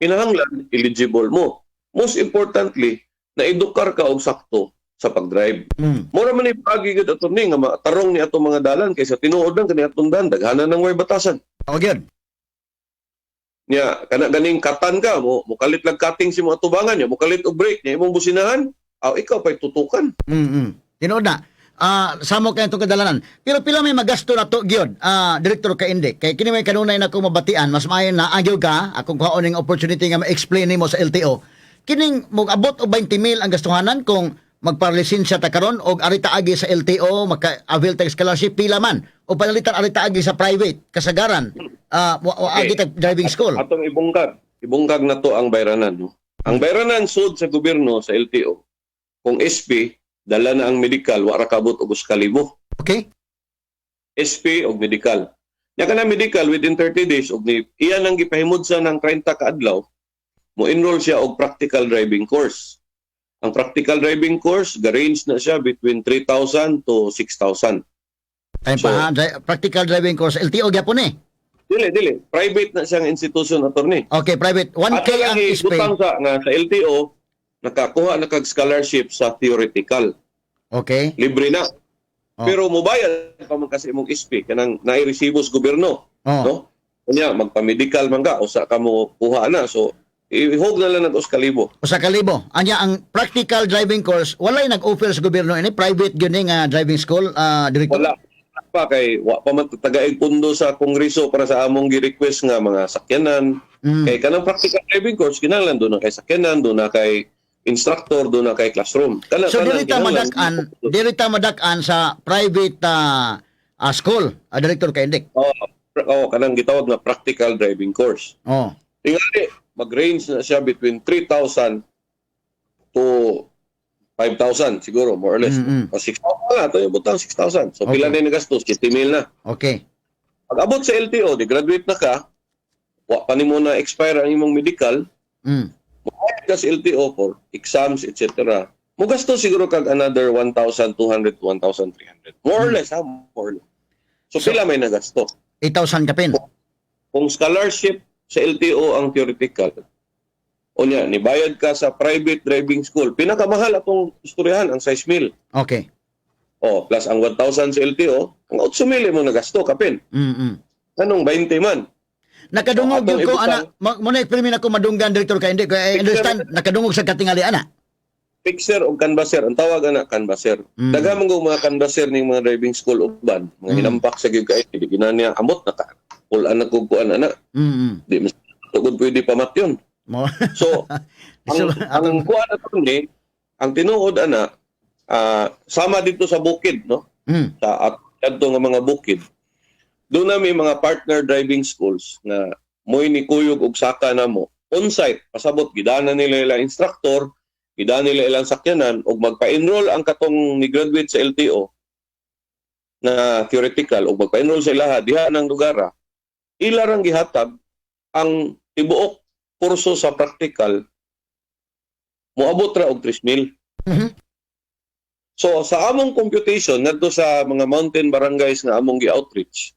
Kinahanglan eligible mo. Most importantly, naedukar ka og sakto sa pag-drive. Mura man ni paagi gud, attorney, nga matarong ni atong mga dalan kaysa tinuod lang kani atong dan daghanan ng way batasan. O gyud. Nya kana ganing katan ka mo, mukalit lang cutting si mga tubangan niya, mukalit og brake niya imong businahan, aw ikaw pay tutukan. Tinuod na. Samo kay itong kadalanan. Pero pila may magasto na to gyud, Director Kainde? Kay kini may kanunay na ko mabatian, mas maayo na agyo ka akong kuhaon ning opportunity nga ma-explain nimo sa LTO. Kining moabot og 20 mil ang gastuhanan kung magparlisensya ta karon og arita agi sa LTO maka-avail ta scholarship, pila man o panalitan arita agi sa private kasagaran wa agi ta driving school? Atong ibungkag, ibungkag na to ang bayranan, no. Ang bayranan sud sa gobyerno sa LTO, kung SP dala na ang medical, wa ra kabot og 1,000. SP og medical. Nya kana medical within 30 days og ni iyan ang gipahimod sa ng 30 ka adlaw, mo enroll siya og practical driving course. Ang practical driving course, ga-range na siya between 3,000 to 6,000. Ay pa ha, practical driving course LTO gyapon eh. Dili, dili. Private na siyang institution, attorney. Okay, private 1K At ang SP. Butang sa nga sa LTO nakakuha na kag scholarship sa theoretical. Libre na. Pero mobayad pa man kasi imong SP kanang nairesibo sa gobyerno, no? Unya magpa-medical man ka, usa ka mo kuha na. So ihog na lang nag 1,000. 1,000. Anya ang practical driving course, walay nag-offer sa gobyerno ini, private gyud ni nga driving school, Director? Wala pa kay wa pa man tagaig pundo sa kongreso para sa among gi-request nga mga sakyanan. Kay kanang practical driving course kinahanglan doon na kay sakyanan, doon na kay instructor, doon na kay classroom. Kana So tanan dili ta kinahanglan. Madak-an sa private school, Director Kaindik? Oo, oh, kanang gitawag na practical driving course. Tingali, mag-range na siya between 3,000 to 5,000 siguro, more or less. O 6,000 na, ito yung butang 6,000. So pila na yung nagastos? 7 mil na. Pag abot sa LTO, di graduate na ka, wa pa nimo na expire ang imong medical, mubayad ka sa LTO for exams, etc. Mugasto siguro kag another 1,200 to 1,300. More or less, ha? More or less. So, pila may nagasto? 8,000 kapin. Kung scholarship sa LTO ang theoretical, unya, nibayad ka sa private driving school, pinakamahal atong istoryahan, ang 6 mil. O, plus ang 1,000 sa LTO, ang 8 mil mo nagasto, kapin. Anong 20 man? Nakadungog Atong gyud ko ibutang- ana, mo na experiment ako madunggan, Director Kaindik. Kay I understand nakadungog sa katingali ana. Fixer o canvasser, ang tawag ana canvasser. Daghan man kong mga canvasser ning mga driving school uban, mga hinampak sa gyud kay di ginaniya amot na ka. Pull ana kog kuan ana, di mas tugod pwede pamatyon. Mo. So, ang So, ang kuan ato ni, ang tinuod ana, sama dito sa bukid, no? Sa at adto nga mga bukid. Doon na may mga partner driving schools nga mo'y ni kuyog og saka namo on-site, pasabot gidana nila ilang instructor, gidana nila ilang sakyanan og magpa-enroll ang katong ni graduate sa LTO na theoretical og magpa-enroll sa ilaha diha ng lugar, ila rang gihatag ang tibuok kurso sa practical, moabot ra og 3,000. So sa among computation ngadto sa mga mountain barangays nga among gi-outreach,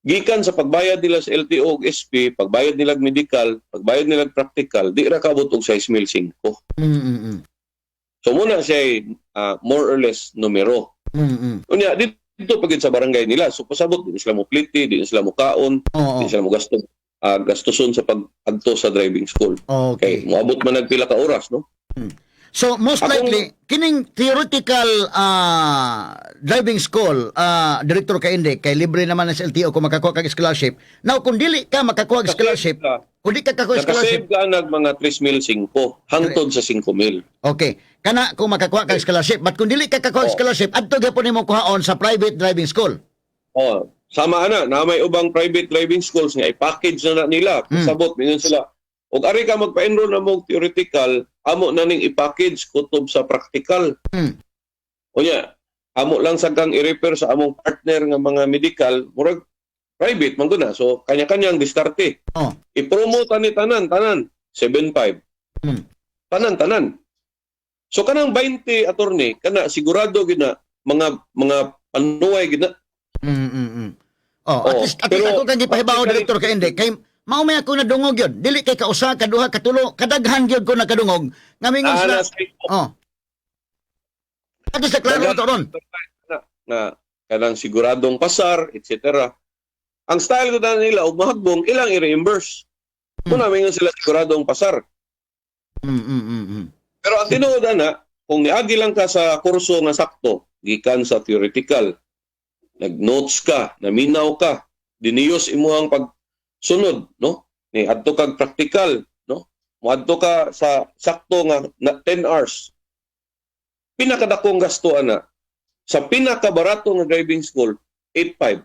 gikan sa pagbayad nila sa LTO ug SP, pagbayad nila og medical, pagbayad nila og practical, di ra kaabot og 6,005. So muna siya more or less numero. Unya dito pagid sa barangay nila, so pasabot di na sila mo pliti, di na sila mo kaon, di sila mo gasto gastuson sa pag-adto sa driving school. Okay, moabot man nagpila ka oras, no? So most likely kining theoretical driving school, Director Kainde, kay libre naman ang sa LTO kung makakuha kag scholarship. Now kung dili ka makakuha og scholarship, kung di ka kakuha scholarship, Nakasave ka nag mga 3,005 hangtod sa 5,000. Okay. Kana kung makakuha kag scholarship, but kung dili ka kakuha og scholarship, adto gyapon nimo kuhaon sa private driving school. Oh, sama ana na may ubang private driving schools nga i-package na na nila. Pasabot mingon sila. Og ari ka magpa-enroll na mo og theoretical, amo na ning i-package kutob sa practical. Unya, amo lang sa kang i-refer sa among partner nga mga medical, murag private man gud na. So kanya-kanyang diskarte. I-promote ani tanan, tanan 7.5. Tanan tanan. So kanang 20, attorney, kana sigurado gid na mga panuway gid na. Oh, at Oo, least pero ako kang gipahibaw, practically Director Kainde, kay Mao may ako nadungog yun. Dili kay kausa, kaduha, katulo, kadaghan gyud ko nakadungog. Nga mingon sila. Naa na sa Facebook. Oh. Ato sa klaro to ron. Na kanang siguradong pasar, etc. Ang style ko na nila og mahagbong ilang i-reimburse. Kung namin sila siguradong pasar. Pero ang tinuod ana, kung niagi lang ka sa kurso nga sakto, gikan sa theoretical, nag-notes ka, naminaw ka, diniyos imuhang pagsunod, no? Ni adto kag practical, no? Moadto ka sa sakto nga na 10 hours. Pinakadakong gasto ana sa pinakabarato nga driving school, 8.5.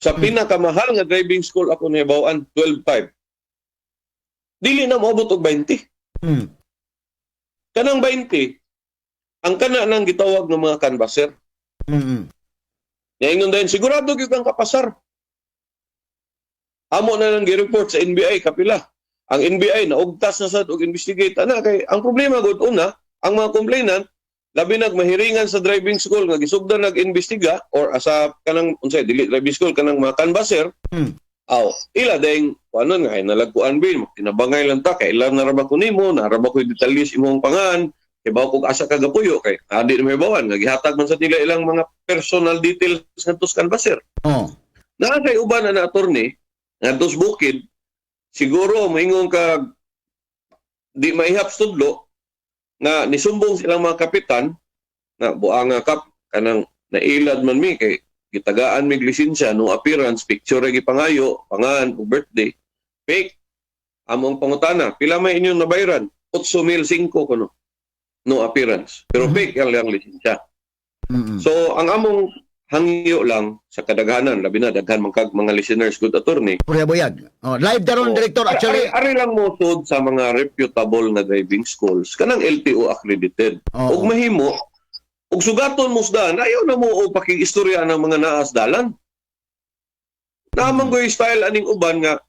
Sa pinakamahal nga driving school ako nahibaw-an, 12.5. Dili na moabot og 20. Kanang 20, ang kana nang gitawag ng mga canvasser. Niingon din, sigurado gyud kang kapasar. Amo na nang gi-report sa NBI kapila. Ang NBI naugtas na sad og investigate ana kay ang problema gud una, ang mga complainant labi nag mahiringan sa driving school nga gisugdan nag-imbestiga or asa kanang unsay dili driving school, kanang mga canvasser. Aw, ila dayng kuanon nga kay nalagkuan bin, kinabangay lang ta kay ilan na ra ba ko nimo, na ra ba ko detalye sa imong pangan, kay bawo kog asa ka gapuyo kay adi na may bawan nga gihatag man sa nila ilang mga personal details ngadto sa canvasser. Naa kay uban na attorney ngadto sa bukid, siguro moingon ka di maihap tudlo nga nisumbong silang mga kapitan na buanga kap, kanang nailad man mi kay gitagaan mig lisensya, no appearance, picture ra gipangayo, pangan ug birthday, fake. Among pangutana, pila may inyong nabayran? 8,005 kuno, no appearance pero fake ang ilang lisensya. So ang among hangyo lang sa kadaghanan, labi na daghan man kag mga listeners, good attorney. Purya buyag. Oh, live daron, Oh, director, actually. Ari, ari lang mo sud sa mga reputable na driving schools kanang LTO accredited. Ug mahimo ug sugaton mo sdaan, ayaw na mo og pakigistorya ng mga naas dalan. Naman ko yung style aning uban nga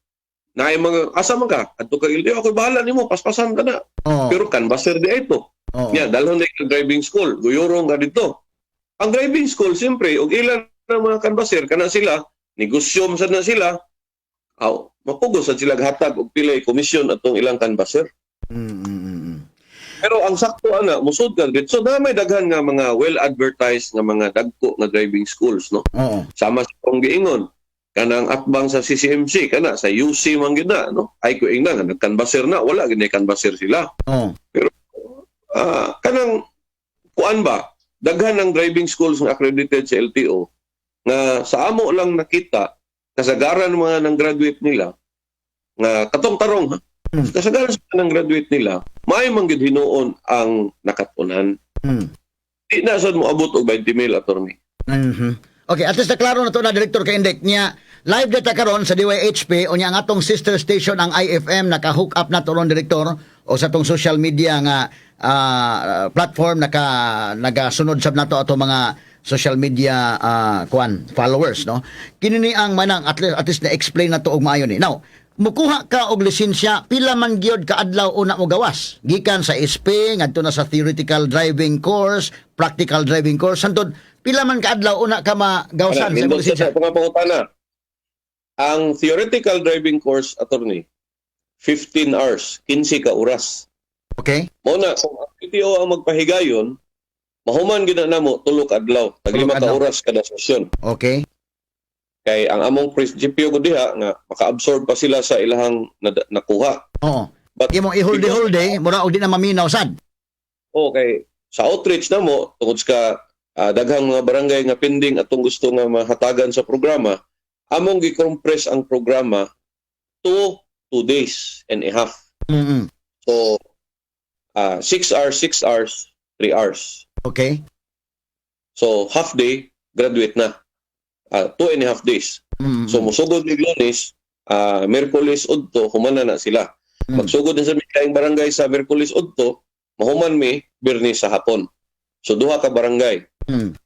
naay mga asa man ka adto ka LTO, ako bahala nimo, paspasan ka na. Pero canvasser di ito. Nya dalhon na yung driving school, guyurong ka dito. Ang driving school siyempre og ilan ng mga canvasser kana sila, negosyo man sad na sila. Aw, mapugos sad sila hatag og pilay komisyon atong ilang canvasser. Pero ang sakto ana, musud ka dito. So na may daghan nga mga well advertised nga mga dagko nga driving schools, no? Sama sa akong giingon, kanang atbang sa CCMC kana sa UC man gyud na, no? Ay ko ingna nga nagkanbaser na, wala gyud canvasser sila. Kanang kuan ba, daghan ng driving schools nga accredited sa LTO nga sa amo lang nakita kasagaran mga ng graduate nila nga katong tarong ha, kasagaran sa mga ng graduate nila may man gyud hinuon ang nakatunan. Di na sad mo abot og 20 mil, attorney. Okay, at least na klaro na to na, Director Kaindek niya. Live data karon sa DYHP unya ang atong sister station ang IFM naka-hook up na to ron, Director, o sa atong social media nga platform nagasunod sab nato ato mga social media kuan followers, no? Kini ni ang manang at least na explain na to og maayo ni. Now, mukuha ka og lisensya, pila man gyud ka adlaw una mo gawas gikan sa SP ngadto na sa theoretical driving course, practical driving course, hantod pila man ka adlaw una ka magawsan sa imong Nindot lisensya? sa mga pangutana. Ang theoretical driving course, attorney, 15 hours, 15 ka oras. Mao na kung ang LTO ang magpahigayon, mahuman gid na namo tulo ka adlaw, tag Tulo 5 ka ka adlaw. oras kada sesyon. Kay ang among prinsipyo ko diha nga maka-absorb pa sila sa ilahang nakuha. But Imong i-hold-hold mura og di na maminaw sad. Okay, sa outreach na mo tungod sa daghang mga barangay nga pending atong gusto nga mahatagan sa programa, among gi-compress ang programa to 2 days and a half. So 6 hours, 6 hours, 3 hours. So half day graduate na. 2.5 days. So musugod mig Lunes, Miyerkules udto human na na sila. Magsugod din sa may barangay sa Miyerkules udto, mahuman mi Biyernes sa hapon. So duha ka barangay.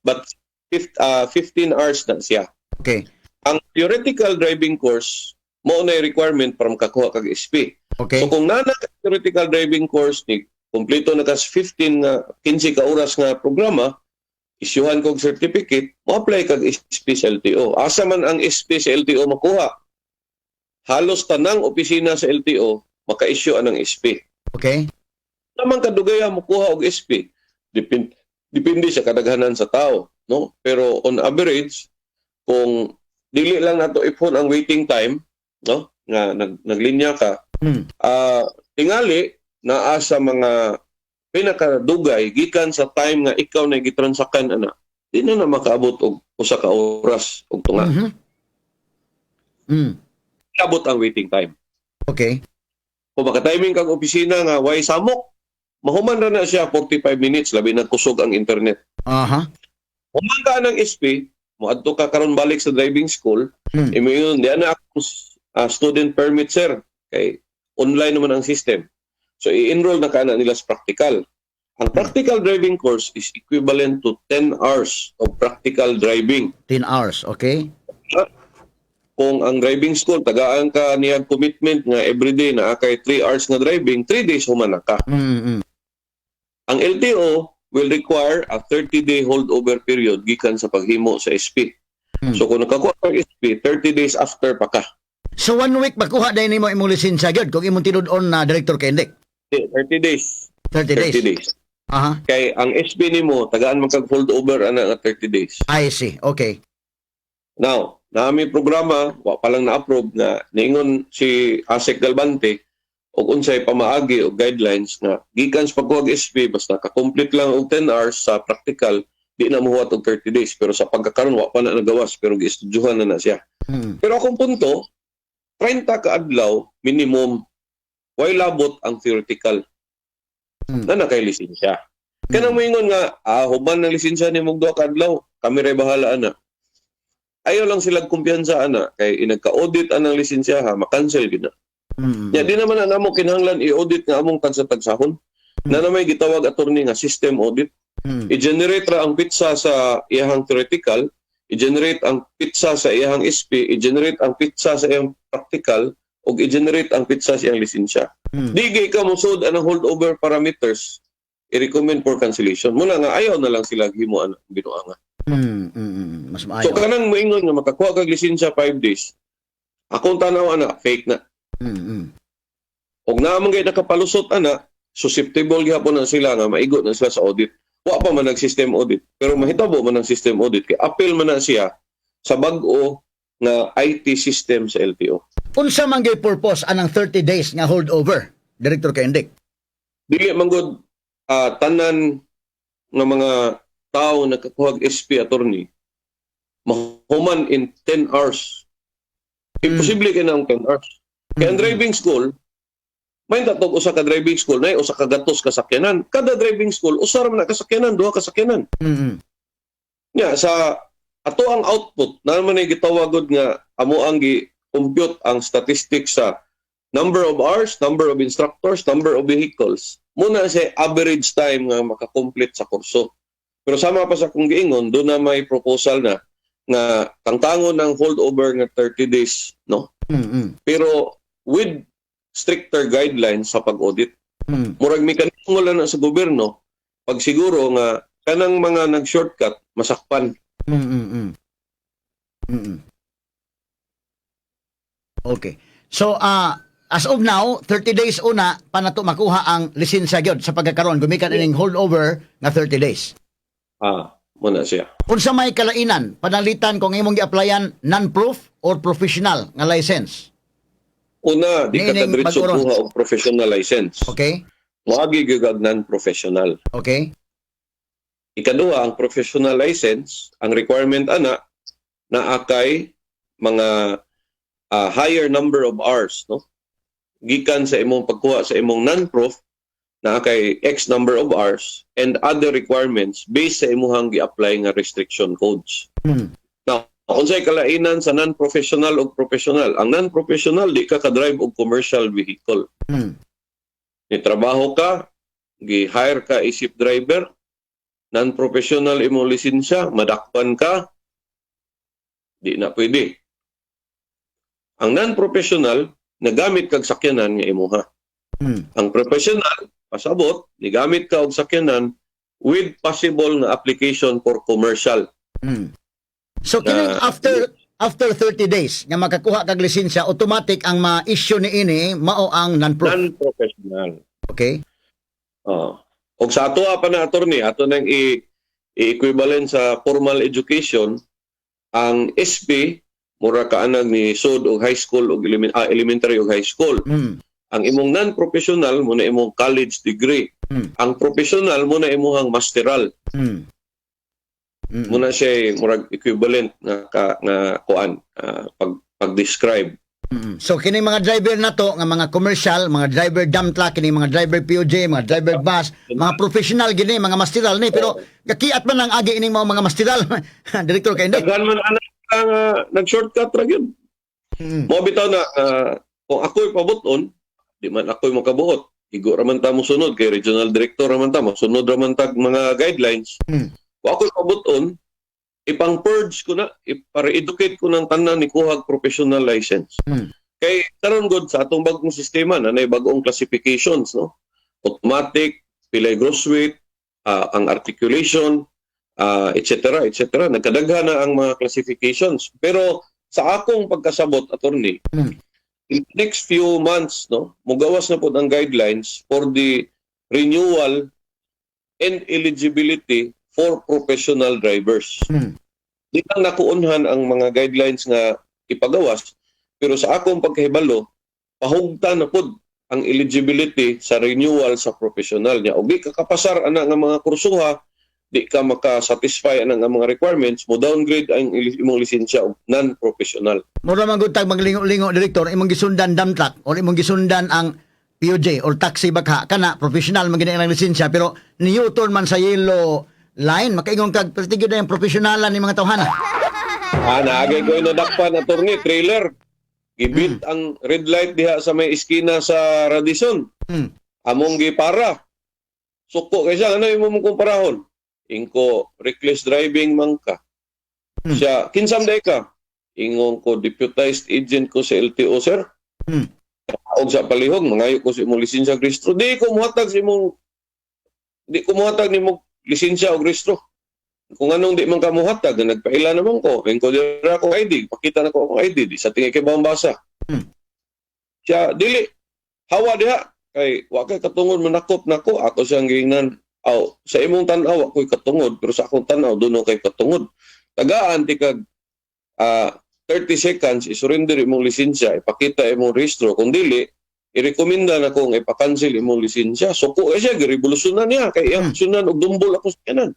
But 15 hours na siya. Ang theoretical driving course mao na yung requirement para makakuha kag SP. So kung naa na ka theoretical driving course ni kumpleto na kas 15 nga 15 ka oras nga programa, isyuhan kog certificate, mo apply kag SP sa LTO. Asa man ang SP sa LTO makuha? Halos tanang opisina sa LTO maka-issue anang SP. Naman kadugay mo kuha og SP. Depende sa kadaghanan sa tao, no? Pero on average, kung dili lang nato ipon ang waiting time, no? Nga naglinya ka, tingali naa sa mga pinakadugay gikan sa time nga ikaw na gitransakan ana, di na na makaabot og usa ka oras og tunga. Abot ang waiting time. Kung maka-timing kang opisina nga way samok, mahuman ra na siya 45 minutes, labi na kusog ang internet. Human ka ng SP, moadto ka karon balik sa driving school, imoyon di ana ako student permit, sir, kay online naman ang system. So i-enroll na ka na nila sa practical. Ang practical driving course is equivalent to 10 hours of practical driving. 10 hours, okay? Kung ang driving school tagaan ka niya commitment nga everyday na kay 3 hours nga driving, 3 days human na ka. Ang LTO will require a 30-day holdover period gikan sa paghimo sa SP. So kung nakakuha kang SP, 30 days after pa ka. So one week makuha dahil nimo imong lisensya gyud kung imong tinud-on na, Director Kendik. 30 days. 30 days. 30 days. Kay ang SP nimo tagaan man kag holdover ana nga 30 days. I see. Okay. Now, naami programa, wa pa lang na-approve na niingon si Asec Galvante og unsay pamaagi og guidelines nga gikan sa pagkuha og SP, basta ka-complete lang og 10 hours sa practical, di na mohuwat og 30 days, pero sa pagkakaron wa pa na nagawas, pero giestudyuhan na na siya. Pero akong punto, 30 ka adlaw minimum, way labot ang theoretical na nakay lisensya. Kanang moingon nga human ng lisensya ni mong duha ka adlaw, kami ray bahala ana. Ayaw lang sila kumpiyansa ana kay inagka-audit anang lisensya ha, makancel gid na. Ya, di naman na namo kinahanglan i-audit nga among tagsa-tagsahon. Na may gitawag, attorney, nga system audit. I-generate ra ang petsa sa iyahang theoretical, i-generate ang petsa sa iyahang SP, i-generate ang petsa sa iyang practical, ug i-generate ang petsa sa iyang lisensya. Di gay ka mosud anang holdover parameters, i-recommend for cancellation. Muna nga ayaw na lang sila himo ana binuanga. Mas maayo. So kanang moingon nga makakuha kag lisensya 5 days, akong tanaw ana, fake na. Og naa man gay nakapalusot ana, susceptible gihapon na sila nga maigo na sila sa audit. Wa pa man nag-system audit, pero mahitabo man ang system audit kay appeal man na siya sa bag-o nga IT system sa LTO. Unsa man gyud purpose anang 30 days nga holdover, Director Kendik? Dili man gud tanan nga mga tao nakakuha og SP, attorney, mahuman in 10 hours. Imposible kay na ang 10 hours. Kaya ang driving school, may tatog usa ka driving school na usa ka gatos ka sakyanan. Kada driving school usa ra man na kasakyanan, duha ka sakyanan. Nya sa ato ang output na naman ay gitawagod nga amo ang gi compute ang statistics sa number of hours, number of instructors, number of vehicles. Muna siya average time nga makakomplete sa kurso. Pero sama pa sa kung giingon, doon na may proposal na nga tangtangon ng holdover nga 30 days, no? Pero with stricter guidelines sa pag-audit. Murag mekanismo lang na sa gobyerno pag siguro nga kanang mga nag-shortcut masakpan. Okay. So, as of now, 30 days una pa nato makuha ang lisensya gyud sa pagkakaroon gumikan ining holdover nga 30 days. Ah, muna siya. Unsa may kalainan panalitan kung imong gi-applyan non-prof or professional nga license? Una, di ka Niining kadiretso bag-oron. kuha og professional license. Moagi gyud kag non-professional. Ikaduha, ang professional license, ang requirement ana naa kay mga higher number of hours, no? Gikan sa imong pagkuha sa imong non-prof, naa kay X number of hours and other requirements based sa imuhang gi-apply nga restriction codes. Now, unsay kalainan sa non-professional ug professional? Ang non-professional, di ka ka-drive og commercial vehicle. Ni trabaho ka, gi-hire ka isip driver, non-professional imong lisensya, madakpan ka, di na pwede. Ang non-professional, nagamit kag sakyanan nga imuha. Ang professional, pasabot, nigamit ka og sakyanan with possible na application for commercial. So kining after After 30 days nga makakuha kag lisensya, automatic ang ma-issue ni ini mao ang non-proof. Non-professional. Okay? Oo. Og sa ato pa na, attorney, ato nang i-equivalent sa formal education, ang SP mura kaanag ni sud og high school og elementary og high school. Ang imong non-professional mo na imong college degree. Ang professional mo na imong masteral. Muna siya murag equivalent nga nga kuan pag pag-describe. So kini mga driver na to nga mga commercial, mga driver dump truck, kini mga driver POJ, mga driver bus, mga professional gini, mga masteral ni, pero gakiat man ang agi ining mga masteral, Director kay hindi. Daghan man ana nga nag-shortcut ra gyud. Mo bitaw na kung ako'y pabuton, di man ako'y makabuot. Igo ra man ta mo sunod kay regional director ra man ta, mosunod ra man tag mga guidelines. Kung ako'y pabuton, ipang-purge ko na, ipare-educate ko ng tanan ni kuhag professional license. Kay karon god sa atong bagong sistema na nay bagong classifications, no? Automatic, pilay gross weight, ang articulation, etc., etc. Nagkadaghan na ang mga classifications. Pero sa akong pagkasabot, attorney, in the next few months, no, mugawas na pod ang guidelines for the renewal and eligibility for professional drivers. Di lang nakuunhan ang mga guidelines nga ipagawas, pero sa akong pagkahibalo, pahugtan na pod ang eligibility sa renewal sa professional niya. Og di ka kapasar ana nga mga kursuha, di ka maka-satisfy ana nga mga requirements, mo downgrade ang imong lisensya og non-professional. Mura man gud tag maglingo-lingo, Director, imong gisundan dump truck or imong gisundan ang POJ or taxi bakha kana professional man gini ang lisensya, pero ni U-turn man sa yellow line, makaingon kag perti gyud na yung professionalan ni mga tawhana. Ah, naagay ko yung nadakpan, attorney, trailer. Gibit ang red light diha sa may iskina sa Radisson. Among gipara. Suko kay siya, ano imo mong kumparahon? Ingko, reckless driving man ka. Siya, kinsam day ka? Ingon ko, deputized agent ko sa LTO, sir. Og sa palihog, mangayo ko sa imong lisensya og rehistro. Di ko muhatag nimo lisensya og rehistro. Kung anong di man ka muhatag, nagpaila naman ko. Ingko, dira ako ID, pakita na ko akong ID. Di sa tingin kay basa. Siya, dili. Hawa diha. Kay, wa kay katungod manakop nako. Ako siyang giingnan. Aw, sa imong tan-aw, ako'y katungod. Pero sa akong tan-aw, doon kay katungod. Tagaan, ti kag 30 seconds, isurrender imong lisensya, ipakita imong rehistro. Kung dili, irekomenda na kong ipa-cancel imong lisensya. Suko eh siya, girevolusyonan niya. Kay iyang sunan, og dumbol ako sa kanan.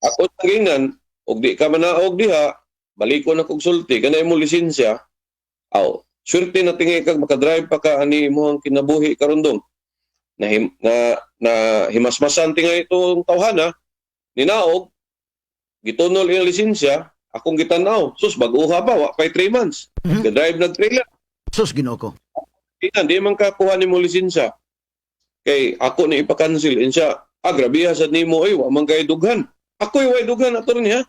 Ako sa giingnan, og di ka manaog diha, baliko na kog sulti, kana imong lisensya, aw, swerte na tingi kag makadrive pa ka ani imong kinabuhi karon dong. Na himasmasan tinga itong tawhana, ninaog, gitunol iyang lisensya, akong gitan-aw, sus, bag-uha pa, wa pa'y 3 months. Gadrive nag trailer. Sus, Ginoo ko. Tingnan, di man ka kuha nimo lisensya. Kay ako ni ipa-cancel. Insya, grabiha sa nimo, oy, wa man kay dughan. Ako'y way dughan, attorney, ha?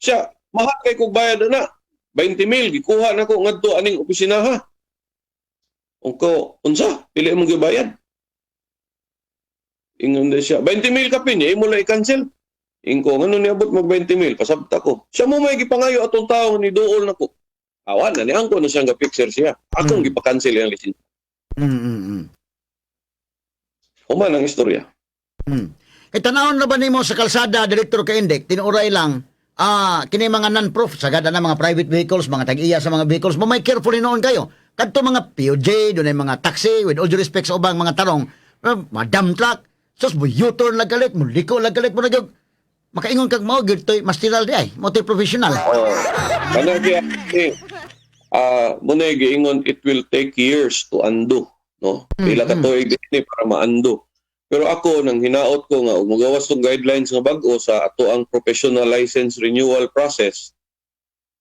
Siya, mahal kay kog bayad na. 20 mil, gikuha na ko ngadto aning opisina, ha. Ungko, unsa? Pili mo gibayad. Ingon na siya, 20 mil kapin, imo lang i-cancel. Ingko, ngano niabot mag 20 mil, pasabta ko. Siya mo may gipangayo atong tao ni duol nako. Awan na ni angko na siyang ga-picture siya. Akong gipa-cancel ang lisensya. Human ang istorya. Kay tanawon na ba nimo sa kalsada, Director Kaindek, tinuoray lang, kini mga non-proof, sagada na mga private vehicles, mga tag-iya sa mga vehicles, mo may careful noon kayo. Kadto mga POJ, doon ay mga taxi, with all due respect sa ubang mga tarong, mga dump truck, sus, mo U-turn lang galit, mo liko lang galit, mo nagyog, makaingon kag mao gyud to'y masteral di ay, mo to'y professional. Oh. Kana kaya eh, muna giingon it will take years to undo, no? Pila ka tuig ni para ma-undo. Pero ako nang hinaot ko nga og mogawas tong guidelines nga bag-o sa ato ang professional license renewal process.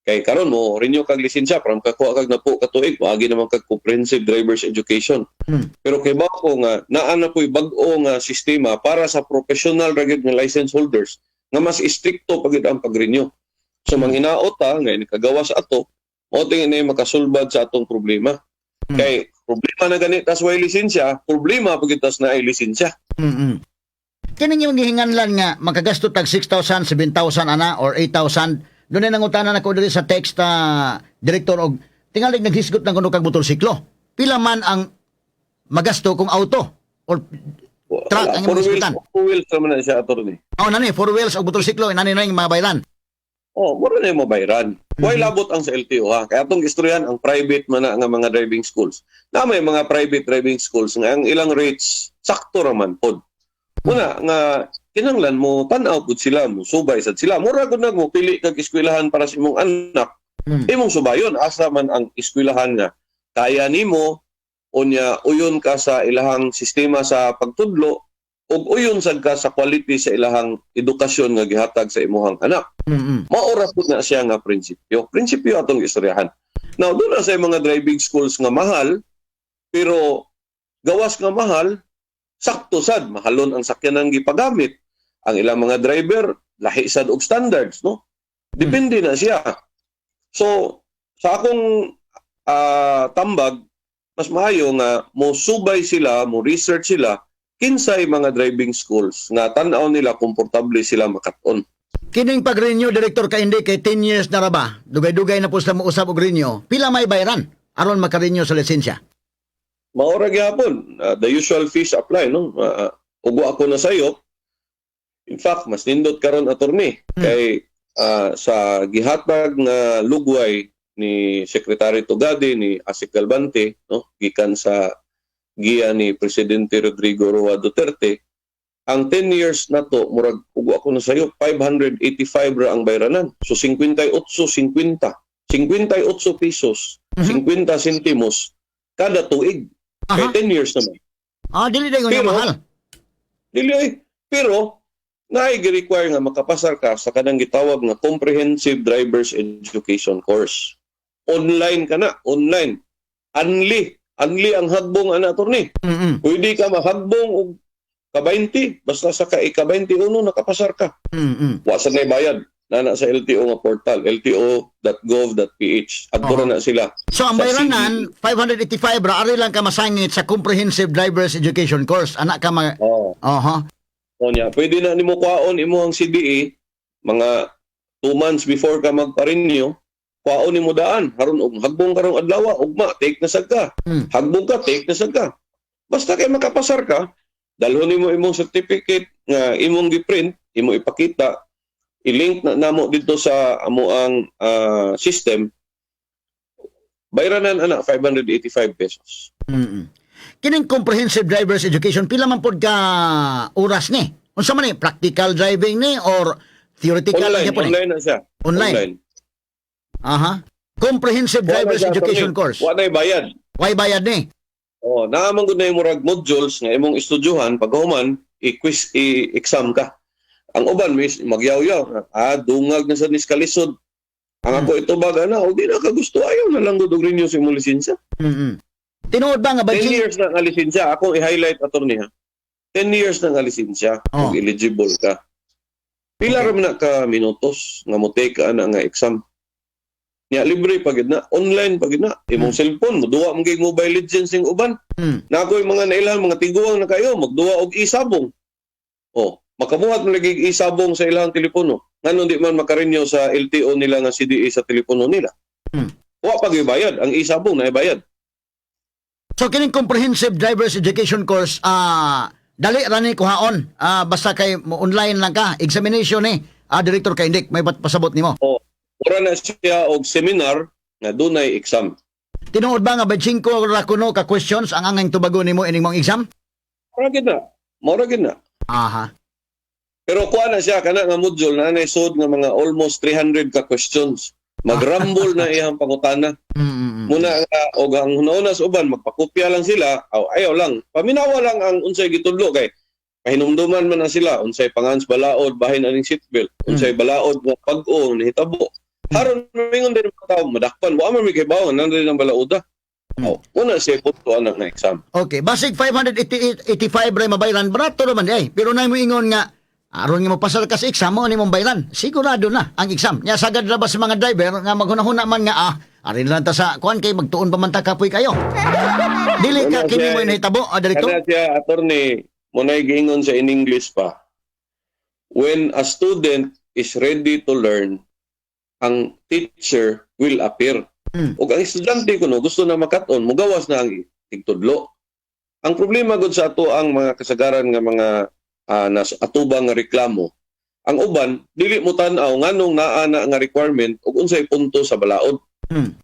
Kay karon mo renew kag lisensya para makakuha kag napo ka tuig, moagi naman kag comprehensive driver's education. Pero kay ko nga naa na po'y bag-o nga sistema para sa professional ra gyud nga license holders nga mas istrikto pa gyud ang pag-renew. So manghinaot ta nga kagawas ato, mao tingin na makasulbad sa atong problema. Kay problema na gani tas way lisensya, problema pag tas na ay lisensya. Kini yung gihinganlan nga makagasto tag 6,000, 7,000 ana or 8,000. Dunay nangutana nako diri sa text, Director, og tingali naghisgot lang kuno kag motorsiklo. Pila man ang magasto kung auto or truck ang Four imong wheels, hisgutan? four wheels naman na siya, attorney. Oh, nani four wheels og motorsiklo, nani na yung mga bayran. Oh, mura na yung mabayran. Why labot ang sa LTO ha? Kaya atong istoryahan ang private man na nga mga driving schools. Na may mga private driving schools nga ang ilang rates sakto ra man pod. Una nga kinanglan mo tan-aw pud sila, mo subay sad sila. Mura gud nag mo pili kag eskwelahan para sa imong anak. Imong subayon asa man ang eskwelahan nga kaya nimo, unya uyon ka sa ilahang sistema sa pagtudlo ug uyon sad ka sa quality sa ilahang edukasyon nga gihatag sa imuhang anak. Maora pud na siya nga prinsipyo. Prinsipyo atong istoryahan. Now, doon na sa mga driving schools nga mahal, pero gawas nga mahal, sakto sad, mahalon ang sakyanan gipagamit. Ang ilang mga driver, lahi sad og standards, no? Depende na siya. So, sa akong tambag, mas maayo nga mo subay sila, mo research sila, kinsay mga driving schools nga tan-aw nila komportable sila makat-on. Kining pag-renew, Director Caindec, kay 10 years na ra ba? Dugay-dugay na po sila mousab og renew. Pila may bayran aron maka-renew sa lisensya? Maora gyapon, the usual fees apply, no? Ugwa ako na sayo. In fact, mas nindot karon, attorney, kay sa gihatag nga lugway ni Secretary Tugade, ni Asec Galvante, no, gikan sa giya ni Presidente Rodrigo Roa Duterte, ang 10 years na to, murag ugwa ako na sayo, 585 ra ang bayranan. So 58.50. 58 pesos, 50 centimos kada tuig. Kay 10 years naman. Ah, dili dayon Pero- mahal. Dili ay. Pero naay gi-require nga makapasar ka sa kanang gitawag nga Comprehensive Drivers Education Course. Online ka na, online. Anli, anli ang hagbong ana, attorney. Pwede ka mahagbong og ka-20, basta sa ka ika-21 nakapasar ka. Wa sa nay bayad. Nana sa LTO nga portal, lto.gov.ph. Adto ra na sila. So ang Sa bayranan 585 ra, ari lang ka masangit sa Comprehensive Drivers Education Course. Anak ka ma Oh. O niya, pwede na nimo kwaon imo ang CDE mga 2 months before ka magpa-renew, kwaon nimo daan. Haron og hagbong karong adlaw, ugma take na sad ka. Hagbong ka, take na sad ka. Basta kay makapasar ka, dalhon nimo imong certificate nga imong giprint, imo ipakita, i-link na namo dito sa amo ang system. Bayranan ana 585 pesos. Kining Comprehensive Drivers Education, pila man pod ka oras ni? Unsa man ni? Practical driving ni or theoretical Online, gyapon ni? online na siya. Online. Aha. Comprehensive Wala Drivers siya, Education attorney. Course. Wa nay bayad. Way bayad ni? Oh, naa man gud na yung murag modules nga imong estudyuhan, paghuman i-quiz, i-exam ka. Ang uban may magyaw-yaw, dungag na sa niskalisod. Ang ako ito baga na, o di na ka gusto, ayaw na lang gud og renew sa imong lisensya. Tinuod ba nga 10 ba years na nga lisensya, akong i-highlight, attorney ha. 10 years na nga lisensya kung eligible ka. Pila ra man na ka minutos nga mo take ka ana nga exam. Nya libre pa gid na, online pa gid na. Imong cellphone, moduwa man kay Mobile Legends ning uban. Na ako'y mga nailan, mga tiguang na kayo, magduwa og isabong. Oh, makabuhat man lagi isabong sa ilang telepono. Ngano di man makarenew sa LTO nila nga CDE sa telepono nila? Wa pa gyud bayad, ang isabong na bayad. So kining Comprehensive Drivers Education Course, dali ra ni kuhaon. Basta kay mo online lang ka, examination ni. Director Caindec, may bat pasabot nimo? Oh, mura na siya og seminar nga dunay exam. Tinuod ba nga 25 ra kuno ka questions ang angay tubagon nimo ining mong exam? Mura gid na. Mura gid na. Pero kuha na siya kana nga module na anay sud nga mga almost 300 ka questions. Magrambol na iyang pangutana. Muna nga og ang hunahuna sa uban magpakopya lang sila, aw, ayaw lang. Paminawa lang ang unsay gitudlo kay pahinumduman man na sila unsay pangans balaod bahin aning seatbelt, unsay balaod nga pag-o nahitabo. Haron mingon din mga tao madakpan, wa man mi kay nandun ang balaoda. Aw, una siya punto anak na exam. Okay, basig 585 ray mabayran, barato naman di ay. Pero nay mo ingon nga aron nga mopasar ka sa exam mo ni mong bayran. Sigurado na ang exam. Nya sagad ra ba sa mga driver nga maghunahuna man nga arin lang ta sa kuan kay magtuon pa man ta kapoy kayo. Dili ka Wala kini siya mo nahitabo, Director? Kada siya, attorney, muna'y giingon sa in English pa. When a student is ready to learn, Ang teacher will appear. Ug ang estudyante kuno gusto na makat-on, mugawas na ang tigtudlo. Ang problema gud sa ato ang mga kasagaran nga mga nas atubang nga reklamo, ang uban dili mo tan-aw nganong naa na nga requirement ug unsay punto sa balaod.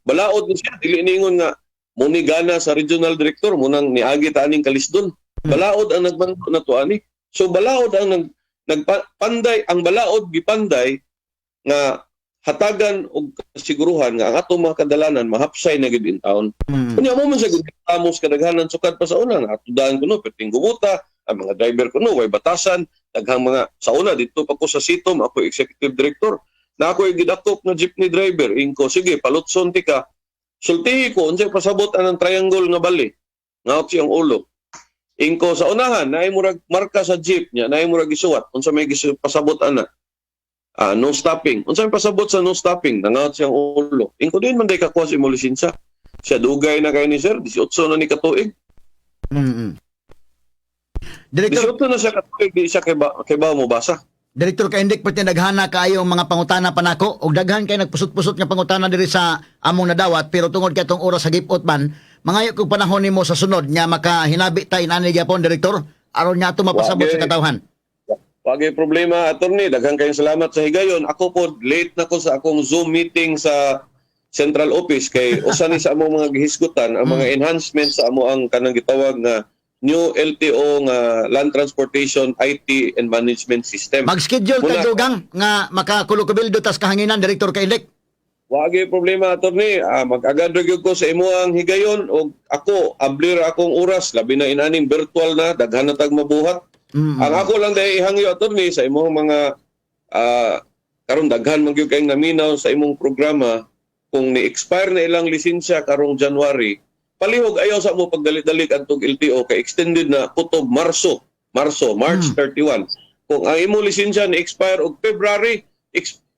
Balaod ni siya, dili ningon nga munigana sa regional director munang niagi ta aning kalisdon. Balaod ang nagmando na to ani. So balaod ang nagpanday, ang balaod gipanday nga hatagan og kasiguruhan nga ang atong mga kadalanan mahapsay na gid in town. Unya mo man sa gud amos kadaghanan sukad pa sa una nga atudaan kuno perting gumuta ang mga driver kuno way batasan, daghang mga sa una didto pa ko sa Sitom, ako executive director na ako gidakop nga jeepney driver, ingko, "Sige, palutson ti ka, sultihi ko unsay pasabot anang triangle nga bali." Ngaot siyang ulo. Ingko, "Sa unahan naay murag marka sa jeep niya, naay murag gisuwat, unsa may pasabot ana?" "Ah, no stopping." "Unsa may pasabot sa no stopping?" Nangaot siyang ulo. Ingko, "Din man day kakuha sa imong lisensya." Siya, "Dugay na kay ni sir, 18 na ni katuig." Director, 18 na siya katuig, di siya kay ba mo basa. Direktor Kaindik, perti naghana kaayo ang mga pangutana pa nako og daghan kay nagpusot-pusot nga pangutana diri sa among nadawat, pero tungod kay atong oras sa gipot man, mangayo kog panahon nimo sa sunod nga makahinabi ta inani gyapon, Direktor, aron nga ato mapasabot Wage. sa katawhan. Wagay problema, attorney. Daghang kayong salamat sa higayon. Ako po, late na ko sa akong Zoom meeting sa Central Office kay usa ni sa among mga gihisgutan ang mga enhancement sa amo ang kanang gitawag nga new LTO nga Land Transportation IT and Management System. Mag-schedule ta dugang nga makakulo-kubildo tas kahanginan, Direktor Kaindik. Wagay problema, attorney. Mag-agad ra gyud ko sa imuang higayon og ako abli ra akong oras, labi na inaning virtual na daghan na tag mabuhat. Ang ako lang dahil ihangyo, attorney, sa imong mga karon daghan man gyud kayong naminaw sa imong programa, kung ni-expire na ilang lisensya karong January, palihog ayaw sa mo pagdali-dali adtong LTO kay extended na kutob Marso, Marso, March 31. Kung ang imong lisensya ni expire og February,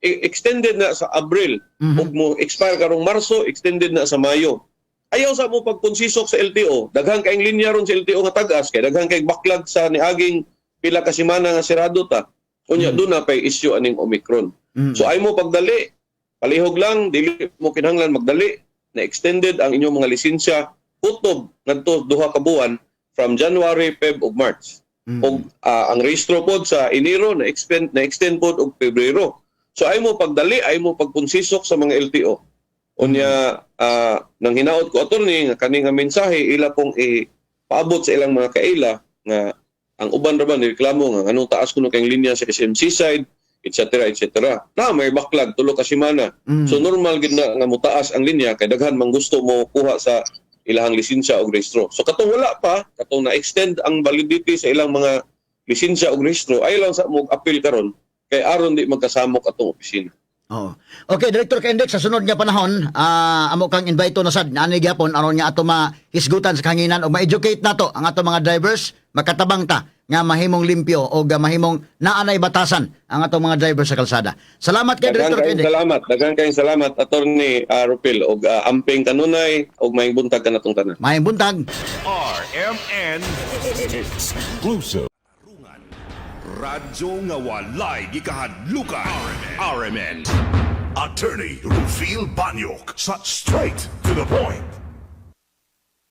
extended na sa Abril. Ug mo expire karong Marso, extended na sa Mayo. Ayaw sa mo pagkonsisok sa LTO. Daghan kayong linya ron sa LTO nga tag-as kay daghan kay backlog sa niaging pila ka semana nga sirado ta. Unya doon na pay issue aning Omicron. So ay mo pagdali, palihog lang, dili mo kinahanglan magdali na extended ang inyong mga lisensya kutob ngadto 2 ka buwan from January, Feb ug March. Og ang rehistro pod sa Enero na extend pod og Pebrero. So ay mo pagdali, ay mo pagkonsisok sa mga LTO. Unya nang hinaot ko, attorney, nga kani nga mensahe ila pong ipaabot sa ilang mga kaila nga ang uban ra ba nireklamo nga anong taas kuno kay linya sa SM Seaside, etc., etc. Na may backlog 3 ka semana. So normal gid na nga mutaas ang linya kay daghan man gusto mo kuha sa ilahang lisensya og rehistro. So katong wala pa, katong na-extend ang validity sa ilang mga lisensya og rehistro, ay lang sa mo appeal karon kay aron di magkasamok atong opisina. Oo. Okay, Director Kaindik, sa sunod nga panahon, amo kang invite na sad ani gyapon aron nga ato mahisgutan sa kahanginan o ma-educate nato ang ato mga drivers, makatabang ta nga mahimong limpyo o mahimong naanay batasan ang ato mga drivers sa kalsada. Salamat kay Daghan Director kayong Kaindik. salamat. Daghan kayong salamat, Attorney Rupil, og amping kanunay og maayong buntag kanatong tanan. Maayong buntag. RMN Exclusive. Radyo nga walay gikahadlukan. RMN. Attorney Rufil Banyok sa Straight to the Point.